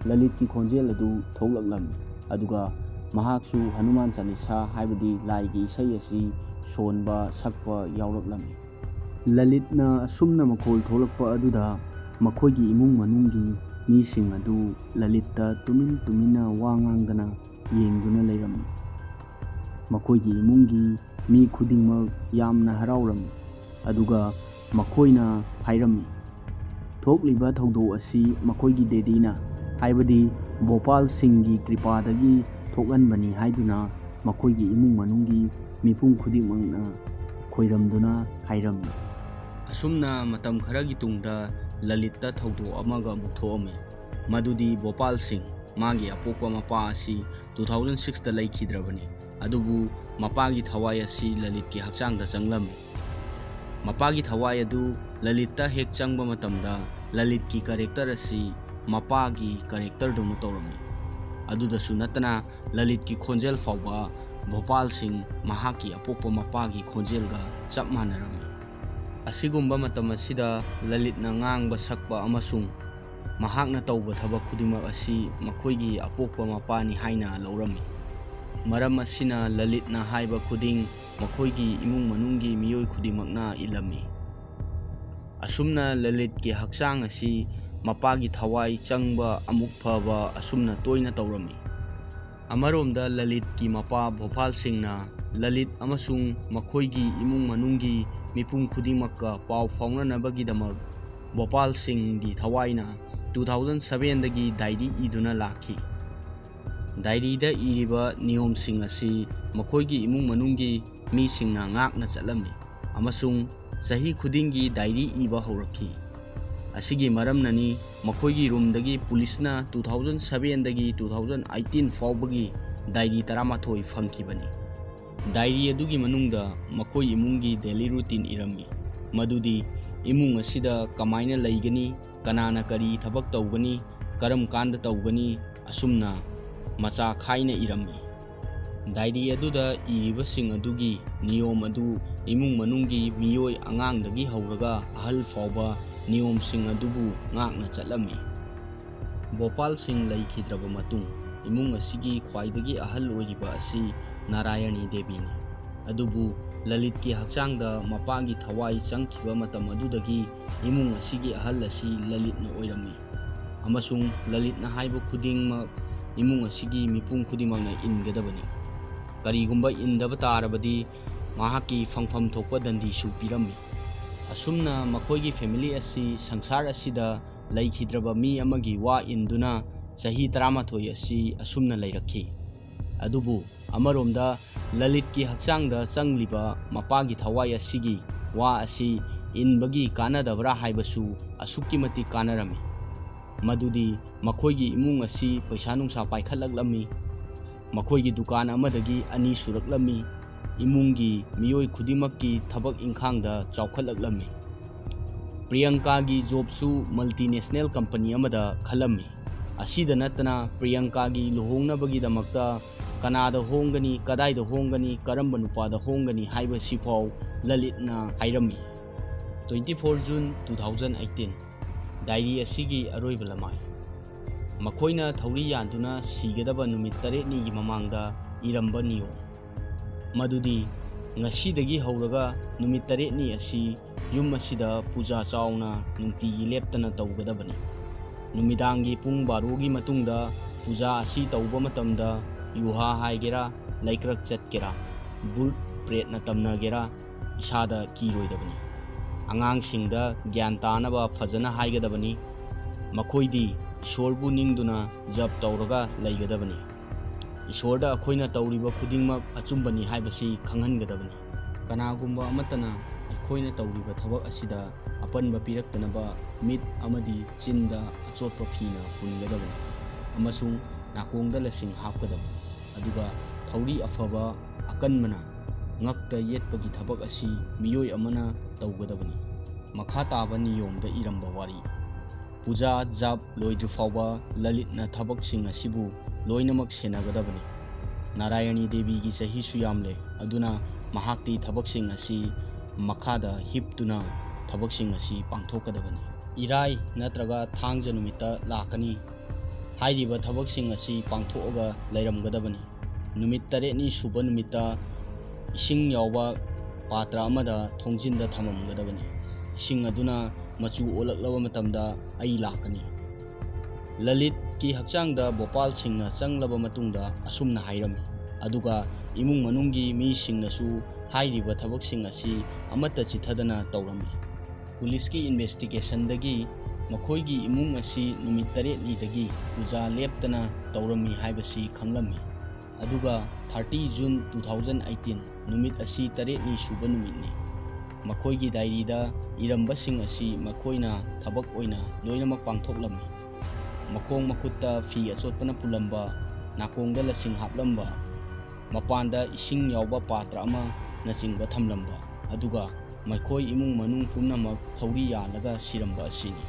ꯂꯂꯤꯠꯀꯤ ꯈꯣꯟꯖꯦꯜ ꯑꯗꯨ ꯊꯣꯛꯂꯛꯂꯝꯃꯤ꯫ ꯑꯗꯨꯒ ꯃꯍꯥꯛꯁꯨ ꯍꯅꯨꯃꯥꯟ ꯆꯥꯂꯤꯁꯥ, ꯍꯥꯏꯕꯗꯤ ꯂꯥꯏꯒꯤ ꯏꯁꯩ ꯑꯁꯤ ꯁꯣꯟꯕ, ꯁꯛꯄ ꯌꯥꯎꯔꯛꯂꯝꯃꯤ꯫ ꯂꯂꯤꯠꯅ ꯑꯁꯨꯝꯅ ꯃꯈꯣꯜ ꯊꯣꯛꯂꯛꯄ ꯑꯗꯨꯗ ꯃꯈꯣꯏꯒꯤ ꯏꯃꯨꯡ ꯃꯅꯨꯡꯒꯤ ꯃꯤꯁꯤꯡ ꯑꯗꯨ ꯂꯂꯤꯠꯇ ꯇꯨꯃꯤꯟ ꯇꯨꯃꯤꯟꯅ ꯋꯥ ꯉꯥꯡꯗꯅ ꯌꯦꯡꯗꯨꯅ ꯂꯩꯔꯝꯃꯤ꯫ ꯃꯈꯣꯏꯒꯤ ꯏꯃꯨꯡꯒꯤ ꯃꯤ ꯈꯨꯗꯤꯡꯃꯛ ꯌꯥꯝꯅ ꯍꯔꯥꯎꯔꯝꯃꯤ꯫ ꯑꯗꯨꯒ ꯃꯈꯣꯏꯅ ꯍꯥꯏꯔꯝꯃꯤ, "ꯊꯣꯛꯂꯤꯕ ꯊꯧꯗꯣꯛ ꯑꯁꯤ ꯃꯈꯣꯏꯒꯤ ꯗꯦꯗꯤꯅ, ꯍꯥꯏꯕꯗꯤ ꯚꯣꯄꯥꯜ ꯁꯤꯡꯒꯤ ꯀ꯭ꯔꯤꯄꯥꯗꯒꯤ ꯊꯣꯛꯍꯟꯕꯅꯤ" ꯍꯥꯏꯗꯨꯅ ꯃꯈꯣꯏꯒꯤ ꯏꯃꯨꯡ ꯃꯅꯨꯡꯒꯤ ꯃꯤꯄꯨꯝ ꯈꯨꯗꯤꯡꯃꯛꯅ ꯈꯣꯏꯔꯝꯗꯨꯅ ꯍꯥꯏꯔꯝꯃꯤ꯫ ꯑꯁꯨꯝꯅ ꯃꯇꯝ ꯈꯔꯒꯤ ꯇꯨꯡꯗ ꯂꯂꯤꯠꯇ ꯊꯧꯗꯣꯛ ꯑꯃꯒ ꯑꯃꯨꯛ ꯊꯣꯛꯑꯝꯃꯤ꯫ ꯃꯗꯨꯗꯤ ꯚꯣꯄꯥꯜ ꯁꯤꯡ, ꯃꯥꯒꯤ ꯑꯄꯣꯛꯄ ꯃꯄꯥ ꯑꯁꯤ two thousand sixꯇ ꯂꯩꯈꯤꯗ꯭ꯔꯕꯅꯤ꯫ ꯑꯗꯨꯕꯨ ꯃꯄꯥꯒꯤ ꯊꯋꯥꯏ ꯑꯁꯤ ꯂꯂꯤꯠꯀꯤ ꯍꯛꯆꯥꯡꯗ ꯆꯪꯂꯝꯃꯤ꯫ ꯃꯄꯥꯒꯤ ꯊꯋꯥꯏ ꯑꯗꯨ ꯂꯂꯤꯠꯇ ꯍꯦꯛ ꯆꯪꯕ ꯃꯇꯝꯗ ꯂꯂꯤꯠꯀꯤ ꯀꯦꯔꯦꯛꯇꯔ ꯑꯁꯤ ꯃꯄꯥꯒꯤ ꯀꯦꯔꯦꯛꯇꯔꯗꯧꯅ ꯇꯧꯔꯝꯃꯤ꯫ ꯑꯗꯨꯗꯁꯨ ꯅꯠꯇꯅ ꯂꯂꯤꯠꯀꯤ ꯈꯣꯟꯖꯦꯜ ꯐꯥꯎꯕ ꯚꯣꯄꯥꯜ ꯁꯤꯡ ꯃꯍꯥꯛꯀꯤ ꯑꯄꯣꯛꯄ ꯃꯄꯥꯒꯤ ꯈꯣꯟꯖꯦꯜꯒ ꯆꯞ ꯃꯥꯟꯅꯔꯝꯃꯤ꯫ ꯑꯁꯤꯒꯨꯝꯕ ꯃꯇꯝ ꯑꯁꯤꯗ ꯂꯂꯤꯠꯅ ꯉꯥꯡꯕ ꯁꯛꯄ ꯑꯃꯁꯨꯡ ꯃꯍꯥꯛꯅ ꯇꯧꯕ ꯊꯕꯛ ꯈꯨꯗꯤꯡꯃꯛ ꯑꯁꯤ ꯃꯈꯣꯏꯒꯤ ꯑꯄꯣꯛꯄ ꯃꯄꯥꯅꯤ ꯍꯥꯏꯅ ꯂꯧꯔꯝꯃꯤ꯫ ꯃꯔꯝ ꯑꯁꯤꯅ ꯂꯂꯤꯠꯅ ꯍꯥꯏꯕ ꯈꯨꯗꯤꯡ ꯃꯈꯣꯏꯒꯤ ꯏꯃꯨꯡ ꯃꯅꯨꯡꯒꯤ ꯃꯤꯑꯣꯏ ꯈꯨꯗꯤꯡꯃꯛꯅ ꯏꯜꯂꯝꯃꯤ꯫ ꯑꯁꯨꯝꯅ ꯂꯂꯤꯠꯀꯤ ꯍꯛꯆꯥꯡ ꯑꯁꯤ ꯃꯄꯥꯒꯤ ꯊꯋꯥꯏ ꯆꯪꯕ ꯑꯃꯨꯛ ꯐꯕ ꯑꯁꯨꯝꯅ ꯇꯣꯏꯅ ꯇꯧꯔꯝꯃꯤ꯫ ꯑꯃꯔꯣꯝꯗ ꯂꯂꯤꯠꯀꯤ ꯃꯄꯥ ꯚꯣꯄꯥꯜ ꯁꯤꯡꯅ ꯂꯂꯤꯠ ꯑꯃꯁꯨꯡ ꯃꯈꯣꯏꯒꯤ ꯏꯃꯨꯡ ꯃꯅꯨꯡꯒꯤ ꯃꯤꯄꯨꯝ ꯈꯨꯗꯤꯡꯃꯛꯀ ꯄꯥꯎ ꯐꯥꯎꯅꯅꯕꯒꯤꯗꯃꯛ ꯚꯣꯄꯥꯜ ꯁꯤꯡꯒꯤ ꯊꯋꯥꯏꯅ two thousand sevenꯗꯒꯤ ꯗꯥꯏꯔꯤ ꯏꯗꯨꯅ ꯂꯥꯛꯈꯤ꯫ ꯗꯥꯏꯔꯤꯗ ꯏꯔꯤꯕ ꯅꯤꯌꯣꯝꯁꯤꯡ ꯑꯁꯤ ꯃꯈꯣꯏꯒꯤ ꯏꯃꯨꯡ ꯃꯅꯨꯡꯒꯤ ꯃꯤꯁꯤꯡꯅ ꯉꯥꯛꯅ ꯆꯠꯂꯝꯃꯤ ꯑꯃꯁꯨꯡ ꯆꯍꯤ ꯈꯨꯗꯤꯡꯒꯤ ꯗꯥꯏꯔꯤ ꯏꯕ ꯍꯧꯔꯛꯈꯤ꯫ ꯑꯁꯤꯒꯤ ꯃꯔꯝꯅꯅꯤ ꯃꯈꯣꯏꯒꯤ ꯔꯨꯝꯗꯒꯤ ꯄꯨꯂꯤꯁꯅ two thousand sevenꯗꯒꯤ two thousand eighteen ꯐꯥꯎꯕꯒꯤ ꯗꯥꯏꯔꯤ ꯇꯔꯥꯃꯥꯊꯣꯏ ꯐꯪꯈꯤꯕꯅꯤ꯫ ꯗꯥꯏꯔꯤ ꯑꯗꯨꯒꯤ ꯃꯅꯨꯡꯗ ꯃꯈꯣꯏ ꯏꯃꯨꯡꯒꯤ daily routine ꯏꯔꯝꯃꯤ, ꯃꯗꯨꯗꯤ ꯏꯃꯨꯡ ꯑꯁꯤꯗ ꯀꯃꯥꯏꯅ ꯂꯩꯒꯅꯤ, ꯀꯅꯥꯅ ꯀꯔꯤ ꯊꯕꯛ ꯇꯧꯒꯅꯤ, ꯀꯔꯝ ꯀꯥꯟꯗ ꯇꯧꯒꯅꯤ, ꯑꯁꯨꯝꯅ ꯃꯆꯥ ꯈꯥꯏꯅ ꯏꯔꯝꯃꯤ꯫ ꯗꯥꯏꯔꯤ ꯑꯗꯨꯗ ꯏꯔꯤꯕꯁꯤꯡ ꯑꯗꯨꯒꯤ ꯅꯤꯌꯣꯝ ꯑꯗꯨ ꯏꯃꯨꯡ ꯃꯅꯨꯡꯒꯤ ꯃꯤꯑꯣꯏ ꯑꯉꯥꯡꯗꯒꯤ ꯍꯧꯔꯒ ꯑꯍꯜ ꯐꯥꯎꯕ ꯅꯤꯌꯣꯝꯁꯤꯡ ꯑꯗꯨꯕꯨ ꯉꯥꯛꯅ ꯆꯠꯂꯝꯃꯤ꯫ ꯚꯣꯄꯥꯜ ꯁꯤꯡ ꯂꯩꯈꯤꯗ꯭ꯔꯕ ꯃꯇꯨꯡ, ꯏꯃꯨꯡ ꯑꯁꯤꯒꯤ ꯈ꯭ꯋꯥꯏꯗꯒꯤ ꯑꯍꯜ ꯑꯣꯏꯔꯤꯕ ꯑꯁꯤ ꯅꯥꯔꯥꯌꯅꯤ ꯗꯦꯕꯤꯅꯤ꯫ ꯑꯗꯨꯕꯨ ꯂꯂꯤꯠꯀꯤ ꯍꯛꯆꯥꯡꯗ ꯃꯄꯥꯒꯤ ꯊꯋꯥꯏ ꯆꯪꯈꯤꯕ ꯃꯇꯝ ꯑꯗꯨꯗꯒꯤ ꯏꯃꯨꯡ ꯑꯁꯤꯒꯤ ꯑꯍꯜ ꯑꯁꯤ ꯂꯂꯤꯠꯅ ꯑꯣꯏꯔꯝꯃꯤ꯫ ꯑꯃꯁꯨꯡ ꯂꯂꯤꯠꯅ ꯍꯥꯏꯕ ꯈꯨꯗꯤꯡꯃꯛ ꯏꯃꯨꯡ ꯑꯁꯤꯒꯤ ꯃꯤꯄꯨꯝ ꯈꯨꯗꯤꯡꯃꯛꯅ ꯏꯟꯒꯗꯕꯅꯤ꯫ ꯀꯔꯤꯒꯨꯝꯕ ꯏꯟꯗꯕ ꯇꯥꯔꯕꯗꯤ ꯃꯍꯥꯛꯀꯤ ꯐꯪꯐꯝ ꯊꯣꯛꯄ ꯗꯟꯗꯤꯁꯨ ꯄꯤꯔꯝꯃꯤ꯫ ꯑꯁꯨꯝꯅ ꯃꯈꯣꯏꯒꯤ ꯐꯦꯃꯤꯂꯤ ꯑꯁꯤ ꯁꯪꯁꯥꯔ ꯑꯁꯤꯗ ꯂꯩꯈꯤꯗ꯭ꯔꯕ ꯃꯤ ꯑꯃꯒꯤ ꯋꯥ ꯏꯟꯗꯨꯅ ꯆꯍꯤ ꯇꯔꯥꯃꯥꯊꯣꯏ ꯑꯁꯤ ꯑꯁꯨꯝꯅ ꯂꯩꯔꯛꯈꯤ꯫ ꯑꯗꯨꯕꯨ ꯑꯃꯔꯣꯝꯗ ꯂꯂꯤꯠꯀꯤ ꯍꯛꯆꯥꯡꯗ ꯆꯪꯂꯤꯕ ꯃꯄꯥꯒꯤ ꯊꯋꯥꯏ ꯑꯁꯤꯒꯤ ꯋꯥ ꯑꯁꯤ ꯏꯟꯕꯒꯤ ꯀꯥꯟꯅꯗꯕ꯭ꯔꯥ ꯍꯥꯏꯕꯁꯨ ꯑꯁꯨꯛꯀꯤ ꯃꯇꯤꯛ ꯀꯥꯟꯅꯔꯝꯃꯤ꯫ ꯃꯗꯨꯗꯤ ꯃꯈꯣꯏꯒꯤ ꯏꯃꯨꯡ ꯑꯁꯤ ꯄꯩꯁꯥ ꯅꯨꯡꯁꯥ ꯄꯥꯏꯈꯠꯂꯛꯂꯝꯃꯤ꯫ ꯃꯈꯣꯏꯒꯤ ꯗꯨꯀꯥꯟ ꯑꯃꯗꯒꯤ ꯑꯅꯤ ꯁꯨꯔꯛꯂꯝꯃꯤ꯫ ꯏꯃꯨꯡꯒꯤ ꯃꯤꯑꯣꯏ ꯈꯨꯗꯤꯡꯃꯛꯀꯤ ꯊꯕꯛ ꯏꯪꯈꯥꯡꯗ ꯆꯥꯎꯈꯠꯂꯛꯂꯝꯃꯤ꯫ ꯄ꯭ꯔꯤꯌꯪꯀꯥꯒꯤ ꯖꯣꯕꯁꯨ ꯃꯜꯇꯤꯅꯦꯁꯅꯦꯜ ꯀꯝꯄꯅꯤ ꯑꯃꯗ ꯈꯜꯂꯝꯃꯤ꯫ ꯑꯁꯤꯗ ꯅꯠꯇꯅ ꯄ꯭ꯔꯤꯌꯪꯀꯥꯒꯤ ꯂꯨꯍꯣꯡꯅꯕꯒꯤꯗꯃꯛꯇ ꯀꯅꯥꯗ ꯍꯣꯡꯒꯅꯤ, ꯀꯗꯥꯏꯗ ꯍꯣꯡꯒꯅꯤ, ꯀꯔꯝꯕ ꯅꯨꯄꯥꯗ ꯍꯣꯡꯒꯅꯤ ꯍꯥꯏꯕꯁꯤꯐꯥꯎ ꯂꯂꯤꯠꯅ ꯍꯥꯏꯔꯝꯃꯤ꯫ Twenty four June two thousand eighteen, diary ꯑꯁꯤꯒꯤ ꯑꯔꯣꯏꯕ ꯂꯃꯥꯏ꯫ ꯃꯈꯣꯏꯅ ꯊꯧꯔꯤ ꯌꯥꯟꯗꯨꯅ ꯁꯤꯒꯗꯕ ꯅꯨꯃꯤꯠ ꯇꯔꯦꯠꯅꯤꯒꯤ ꯃꯃꯥꯡꯗ ꯏꯔꯝꯕ ꯅꯤꯌꯣꯝ꯫ ꯃꯗꯨꯗꯤ ꯉꯁꯤꯗꯒꯤ ꯍꯧꯔꯒ ꯅꯨꯃꯤꯠ ꯇꯔꯦꯠꯅꯤ ꯑꯁꯤ ꯌꯨꯝ ꯑꯁꯤꯗ ꯄꯨꯖꯥ ꯆꯥꯎꯅ ꯅꯨꯡꯇꯤꯒꯤ ꯂꯦꯞꯇꯅ ꯇꯧꯒꯗꯕꯅꯤ꯫ ꯅꯨꯃꯤꯗꯥꯡꯒꯤ ꯄꯨꯡ ꯕꯥꯔꯣꯒꯤ ꯃꯇꯨꯡꯗ ꯄꯨꯖꯥ ꯑꯁꯤ ꯇꯧꯕ ꯃꯇꯝꯗ ꯌꯨꯍꯥ ꯍꯥꯏꯒꯦꯔꯥ, ꯂꯩꯀ꯭ꯔꯛ ꯆꯠꯀꯦꯔꯥ, ꯚꯨꯠ ꯄ꯭ꯔꯦꯠꯅ ꯇꯝꯅꯒꯦꯔꯥ, ꯏꯁꯥꯗ ꯀꯤꯔꯣꯏꯗꯕꯅꯤ꯫ ꯑꯉꯥꯡꯁꯤꯡꯗ ꯒ꯭ꯌꯥꯟ ꯇꯥꯅꯕ ꯐꯖꯅ ꯍꯥꯏꯒꯗꯕꯅꯤ꯫ ꯃꯈꯣꯏꯗꯤ ꯏꯁꯣꯔꯕꯨ ꯅꯤꯡꯗꯨꯅ ꯖꯞ ꯇꯧꯔꯒ ꯂꯩꯒꯗꯕꯅꯤ꯫ ꯏꯁꯣꯔꯗ ꯑꯩꯈꯣꯏꯅ ꯇꯧꯔꯤꯕ ꯈꯨꯗꯤꯡꯃꯛ ꯑꯆꯨꯝꯕꯅꯤ ꯍꯥꯏꯕꯁꯤ ꯈꯪꯍꯟꯒꯗꯕꯅꯤ꯫ ꯀꯅꯥꯒꯨꯝꯕ ꯑꯃꯠꯇꯅ ꯑꯩꯈꯣꯏꯅ ꯇꯧꯔꯤꯕ ꯊꯕꯛ ꯑꯁꯤꯗ ꯑꯄꯟꯕ ꯄꯤꯔꯛꯇꯅꯕ ꯃꯤꯠ ꯑꯃꯗꯤ ꯆꯤꯟꯗ ꯑꯆꯣꯠꯄ ꯐꯤꯅ ꯄꯨꯟꯒꯗꯕꯅꯤ ꯑꯃꯁꯨꯡ ꯅꯥꯀꯣꯡꯗ ꯂꯁꯤꯡ ꯍꯥꯞꯀꯗꯕꯅꯤ꯫ ꯑꯗꯨꯒ ꯊꯧꯔꯤ ꯑꯐꯕ ꯑꯀꯟꯕꯅ ꯉꯛꯇ ꯌꯦꯠꯄꯒꯤ ꯊꯕꯛ ꯑꯁꯤ ꯃꯤꯑꯣꯏ ꯑꯃꯅ ꯇꯧꯒꯗꯕꯅꯤ꯫ ꯃꯈꯥ ꯇꯥꯕ ꯅꯤꯌꯣꯝꯗ ꯏꯔꯝꯕ ꯋꯥꯔꯤ꯫ ꯄꯨꯖꯥ ꯖꯥꯞ ꯂꯣꯏꯗ꯭ꯔꯤ ꯐꯥꯎꯕ ꯂꯂꯤꯠꯅ ꯊꯕꯛꯁꯤꯡ ꯑꯁꯤꯕꯨ ꯂꯣꯏꯅꯃꯛ ꯁꯦꯟꯅꯒꯗꯕꯅꯤ꯫ ꯅꯥꯔꯥꯌణꯤ ꯗꯦꯕꯤꯒꯤ ꯆꯍꯤꯁꯨ ꯌꯥꯝꯂꯦ, ꯑꯗꯨꯅ ꯃꯍꯥꯛꯇꯤ ꯊꯕꯛꯁꯤꯡ ꯑꯁꯤ ꯃꯈꯥꯗ ꯍꯤꯞꯇꯨꯅ ꯊꯕꯛꯁꯤꯡ ꯑꯁꯤ ꯄꯥꯡꯊꯣꯛꯀꯗꯕꯅꯤ꯫ ꯏꯔꯥꯏ ꯅꯠꯇ꯭ꯔꯒ ꯊꯥꯡꯖ ꯅꯨꯃꯤꯠꯇ ꯂꯥꯛꯀꯅꯤ꯫ ꯍꯥꯏꯔꯤꯕ ꯊꯕꯛꯁꯤꯡ ꯑꯁꯤ ꯄꯥꯡꯊꯣꯛꯑꯒ ꯂꯩꯔꯝꯒꯗꯕꯅꯤ꯫ ꯅꯨꯃꯤꯠ ꯇꯔꯦꯠꯅꯤ ꯁꯨꯕ ꯅꯨꯃꯤꯠꯇ ꯏꯁꯤꯡ ꯌꯥꯎꯕ ꯄꯥꯇ꯭ꯔ ꯑꯃꯗ ꯊꯣꯡꯖꯤꯟꯗ ꯊꯝꯃꯝꯒꯗꯕꯅꯤ꯫ ꯏꯁꯤꯡ ꯑꯗꯨꯅ ꯃꯆꯨ ꯑꯣꯜꯂꯛꯂꯕ ꯃꯇꯝꯗ ꯑꯩ ꯂꯥꯛꯀꯅꯤ꯫ ꯂꯂꯤꯠꯀꯤ ꯍꯛꯆꯥꯡꯗ ꯚꯣꯄꯥꯜ ꯁꯤꯡꯅ ꯆꯪꯂꯕ ꯃꯇꯨꯡꯗ ꯑꯁꯨꯝꯅ ꯍꯥꯏꯔꯝꯃꯤ꯫ ꯑꯗꯨꯒ ꯏꯃꯨꯡ ꯃꯅꯨꯡꯒꯤ ꯃꯤꯁꯤꯡꯅꯁꯨ ꯍꯥꯏꯔꯤꯕ ꯊꯕꯛꯁꯤꯡ ꯑꯁꯤ ꯑꯃꯠꯇ ꯆꯤꯠꯊꯗꯅ ꯇꯧꯔꯝꯃꯤ꯫ ꯄꯨꯂꯤꯁꯀꯤ ꯏꯟꯚꯦꯁꯇꯤꯒꯦꯁꯟꯗꯒꯤ ꯃꯈꯣꯏꯒꯤ ꯏꯃꯨꯡ ꯑꯁꯤ ꯅꯨꯃꯤꯠ ꯇꯔꯦꯠꯅꯤꯗꯒꯤ ꯄꯨꯖꯥ ꯂꯦꯞꯇꯅ ꯇꯧꯔꯝꯃꯤ ꯍꯥꯏꯕꯁꯤ ꯈꯪꯂꯝꯃꯤ꯫ ꯑꯗꯨꯒ thirty June two thousand eighteen ꯅꯨꯃꯤꯠ ꯑꯁꯤ ꯇꯔꯦꯠꯅꯤ ꯁꯨꯕ ꯅꯨꯃꯤꯠꯅꯤ꯫ ꯃꯈꯣꯏꯒꯤ ꯗꯥꯏꯔꯤꯗ ꯏꯔꯝꯕꯁꯤꯡ ꯑꯁꯤ ꯃꯈꯣꯏꯅ ꯊꯕꯛ ꯑꯣꯏꯅ ꯂꯣꯏꯅꯃꯛ ꯄꯥꯡꯊꯣꯛꯂꯝꯃꯤ꯫ ꯃꯈꯣꯡ ꯃꯈꯨꯠꯇ ꯐꯤ ꯑꯆꯣꯠꯄꯅ ꯄꯨꯜꯂꯝꯕ, ꯅꯥꯀꯣꯡꯗ ꯂꯁꯤꯡ ꯍꯥꯞꯂꯝꯕ, ꯃꯄꯥꯟꯗ ꯏꯁꯤꯡ ꯌꯥꯎꯕ ꯄꯥꯇ꯭ꯔ ꯑꯃꯅꯆꯤꯡꯕ ꯊꯝꯂꯝꯕ, ꯑꯗꯨꯒ ꯃꯈꯣꯏ ꯏꯃꯨꯡ ꯃꯅꯨꯡ ꯄꯨꯝꯅꯃꯛ ꯊꯧꯔꯤ ꯌꯥꯜꯂꯒ ꯁꯤꯔꯝꯕ ꯑꯁꯤꯅꯤ꯫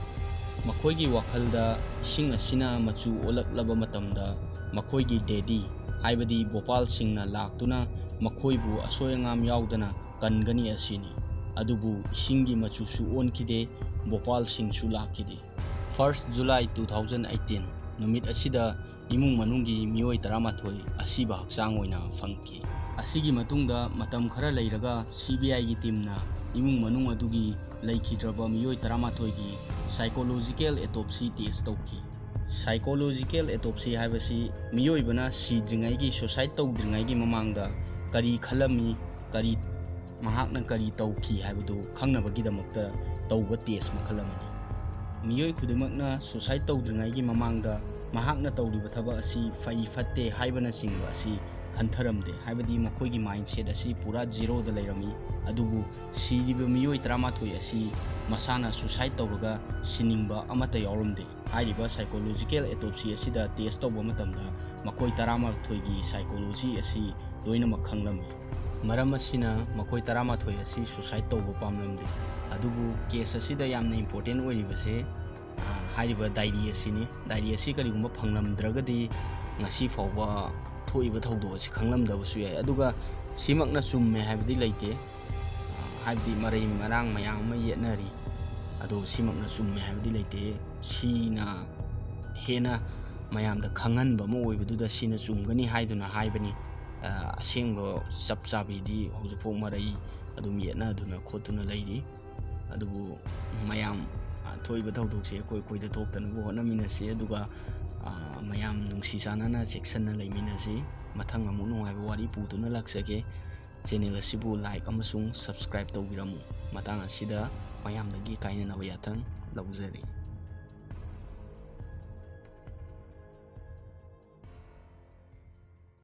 ꯃꯈꯣꯏꯒꯤ ꯋꯥꯈꯜꯗ ꯏꯁꯤꯡ ꯑꯁꯤꯅ ꯃꯆꯨ ꯑꯣꯜꯂꯛꯂꯕ ꯃꯇꯝꯗ ꯃꯈꯣꯏꯒꯤ ꯗꯦꯗꯤ, ꯍꯥꯏꯕꯗꯤ ꯚꯣꯄꯥꯜ ꯁꯤꯡꯅ ꯂꯥꯛꯇꯨꯅ ꯃꯈꯣꯏꯕꯨ ꯑꯁꯣꯏ ꯑꯉꯥꯝ ꯌꯥꯎꯗꯅ ꯀꯟꯒꯅꯤ ꯑꯁꯤꯅꯤ꯫ ꯑꯗꯨꯕꯨ ꯏꯁꯤꯡꯒꯤ ꯃꯆꯨꯁꯨ ꯑꯣꯟꯈꯤꯗꯦ, ꯚꯣꯄꯥꯜ ꯁꯤꯡꯁꯨ ꯂꯥꯛꯈꯤꯗꯦ꯫ First July two thousand eighteen ꯅꯨꯃꯤꯠ ꯑꯁꯤꯗ ꯏꯃꯨꯡ ꯃꯅꯨꯡꯒꯤ ꯃꯤꯑꯣꯏ ꯇꯔꯥꯃꯥꯊꯣꯏ ꯑꯁꯤꯕ ꯍꯛꯆꯥꯡ ꯑꯣꯏꯅ ꯐꯪꯈꯤ꯫ ꯑꯁꯤꯒꯤ ꯃꯇꯨꯡꯗ ꯃꯇꯝ ꯈꯔ ꯂꯩꯔꯒ ꯁꯤ ꯕꯤ ꯑꯥꯏꯒꯤ ꯇꯤꯝꯅ ꯏꯃꯨꯡ ꯃꯅꯨꯡ ꯑꯗꯨꯒꯤ ꯂꯩꯈꯤꯗ꯭ꯔꯕ ꯃꯤꯑꯣꯏ ꯇꯔꯥꯃꯥꯊꯣꯏꯒꯤ psychological autopsy test ꯇꯧꯈꯤ꯫ Psychological autopsy ꯍꯥꯏꯕꯁꯤ ꯃꯤꯑꯣꯏꯕꯅ ꯁꯤꯗ꯭ꯔꯤꯉꯩꯒꯤ, suicide ꯇꯧꯗ꯭ꯔꯤꯉꯩꯒꯤ ꯃꯃꯥꯡꯗ ꯀꯔꯤ ꯈꯜꯂꯝꯃꯤ, ꯀꯔꯤ, ꯃꯍꯥꯛꯅ ꯀꯔꯤ ꯇꯧꯈꯤ ꯍꯥꯏꯕꯗꯨ ꯈꯪꯅꯕꯒꯤꯗꯃꯛꯇ ꯇꯧꯕ test ꯃꯈꯜ ꯑꯃꯅꯤ꯫ ꯃꯤꯑꯣꯏ ꯈꯨꯗꯤꯡꯃꯛꯅ suicide ꯇꯧꯗ꯭ꯔꯤꯉꯩꯒꯤ ꯃꯃꯥꯡꯗ ꯃꯍꯥꯛꯅ ꯇꯧꯔꯤꯕ ꯊꯕꯛ ꯑꯁꯤ ꯐꯩ ꯐꯠꯇꯦ ꯍꯥꯏꯕꯅꯆꯤꯡꯕ ꯑꯁꯤ ꯈꯟꯊꯔꯝꯗꯦ, ꯍꯥꯏꯕꯗꯤ ꯃꯈꯣꯏꯒꯤ mindset ꯑꯁꯤ ꯄꯨꯔꯥ zeroꯗ ꯂꯩꯔꯝꯃꯤ꯫ ꯑꯗꯨꯕꯨ ꯁꯤꯔꯤꯕ ꯃꯤꯑꯣꯏ ꯇꯔꯥꯃꯥꯊꯣꯏ ꯑꯁꯤ ꯃꯁꯥꯅ suicide ꯇꯧꯔꯒ ꯁꯤꯅꯤꯡꯕ ꯑꯃꯠꯇ ꯌꯥꯎꯔꯝꯗꯦ꯫ ꯍꯥꯏꯔꯤꯕ psychological autopsy ꯑꯁꯤꯗ test ꯇꯧꯕ ꯃꯇꯝꯗ ꯃꯈꯣꯏ ꯇꯔꯥꯃꯥꯊꯣꯏꯒꯤ psychology ꯑꯁꯤ ꯂꯣꯏꯅꯃꯛ ꯈꯪꯂꯝꯃꯤ꯫ ꯃꯔꯝ ꯑꯁꯤꯅ ꯃꯈꯣꯏ ꯇꯔꯥꯃꯥꯊꯣꯏ ꯑꯁꯤ suicide ꯇꯧꯕ ꯄꯥꯝꯂꯝꯗꯦ꯫ ꯑꯗꯨꯕꯨ case ꯑꯁꯤꯗ ꯌꯥꯝꯅ important ꯑꯣꯏꯔꯤꯕꯁꯦ, ꯑ, ꯍꯥꯏꯔꯤꯕ diary ꯑꯁꯤꯅꯤ꯫ Diary ꯑꯁꯤ ꯀꯔꯤꯒꯨꯝꯕ ꯐꯪꯂꯝꯗ꯭ꯔꯒꯗꯤ ꯉꯁꯤ ꯐꯥꯎꯕ ꯊꯣꯛꯏꯕ ꯊꯧꯗꯣꯛ ꯑꯁꯤ ꯈꯪꯂꯝꯗꯕꯁꯨ ꯌꯥꯏ꯫ ꯑꯗꯨꯒ ꯁꯤꯃꯛꯅ ꯆꯨꯝꯃꯦ ꯍꯥꯏꯕꯗꯤ ꯂꯩꯇꯦ꯫ ꯑ, ꯍꯥꯏꯕꯗꯤ ꯃꯔꯩ ꯃꯔꯥꯡ ꯃꯌꯥꯝ ꯑꯃ ꯌꯦꯠꯅꯔꯤ꯫ ꯑꯗꯣ ꯁꯤꯃꯛꯅ ꯆꯨꯝꯃꯦ ꯍꯥꯏꯕꯗꯤ ꯂꯩꯇꯦ꯫ ꯁꯤꯅ ꯍꯦꯟꯅ ꯃꯌꯥꯝꯗ ꯈꯪꯍꯟꯕ ꯑꯃ ꯑꯣꯏꯕꯗꯨꯗ ꯁꯤꯅ ꯆꯨꯝꯒꯅꯤ ꯍꯥꯏꯗꯨꯅ ꯍꯥꯏꯕꯅꯤ꯫ ꯑ, ꯑꯁꯦꯡꯕ ꯆꯞ ꯆꯥꯕꯤꯗꯤ ꯍꯧꯖꯤꯛꯐꯥꯎ ꯃꯔꯩ ꯑꯗꯨꯝ ꯌꯦꯠꯅꯗꯨꯅ ꯈꯣꯠꯇꯨꯅ ꯂꯩꯔꯤ꯫ ꯑꯗꯨꯕꯨ ꯃꯌꯥꯝ, ꯑ, ꯊꯣꯛꯏꯕ ꯊꯧꯗꯣꯛꯁꯦ ꯑꯩꯈꯣꯏ ꯑꯩꯈꯣꯏꯗ ꯊꯣꯛꯇꯅꯕ ꯍꯣꯠꯅꯃꯤꯟꯅꯁꯤ꯫ ꯑꯗꯨꯒ, ꯑ, ꯃꯌꯥꯝ ꯅꯨꯡꯁꯤ ꯆꯥꯟꯅꯅ ꯆꯦꯛꯁꯤꯟꯅ ꯂꯩꯃꯤꯟꯅꯁꯤ꯫ ꯃꯊꯪ ꯑꯃꯨꯛ ꯅꯨꯡꯉꯥꯏꯕ ꯋꯥꯔꯤ ꯄꯨꯗꯨꯅ ꯂꯥꯛꯆꯒꯦ꯫ Channel ꯑꯁꯤꯕꯨ like ꯑꯃꯁꯨꯡ subscribe ꯇꯧꯕꯤꯔꯝꯃꯨ꯫ ꯃꯇꯥꯡ ꯑꯁꯤꯗ ꯃꯌꯥꯝꯗꯒꯤ ꯀꯥꯏꯅꯅꯕ ꯌꯥꯊꯪ ꯂꯧꯖꯔꯤ꯫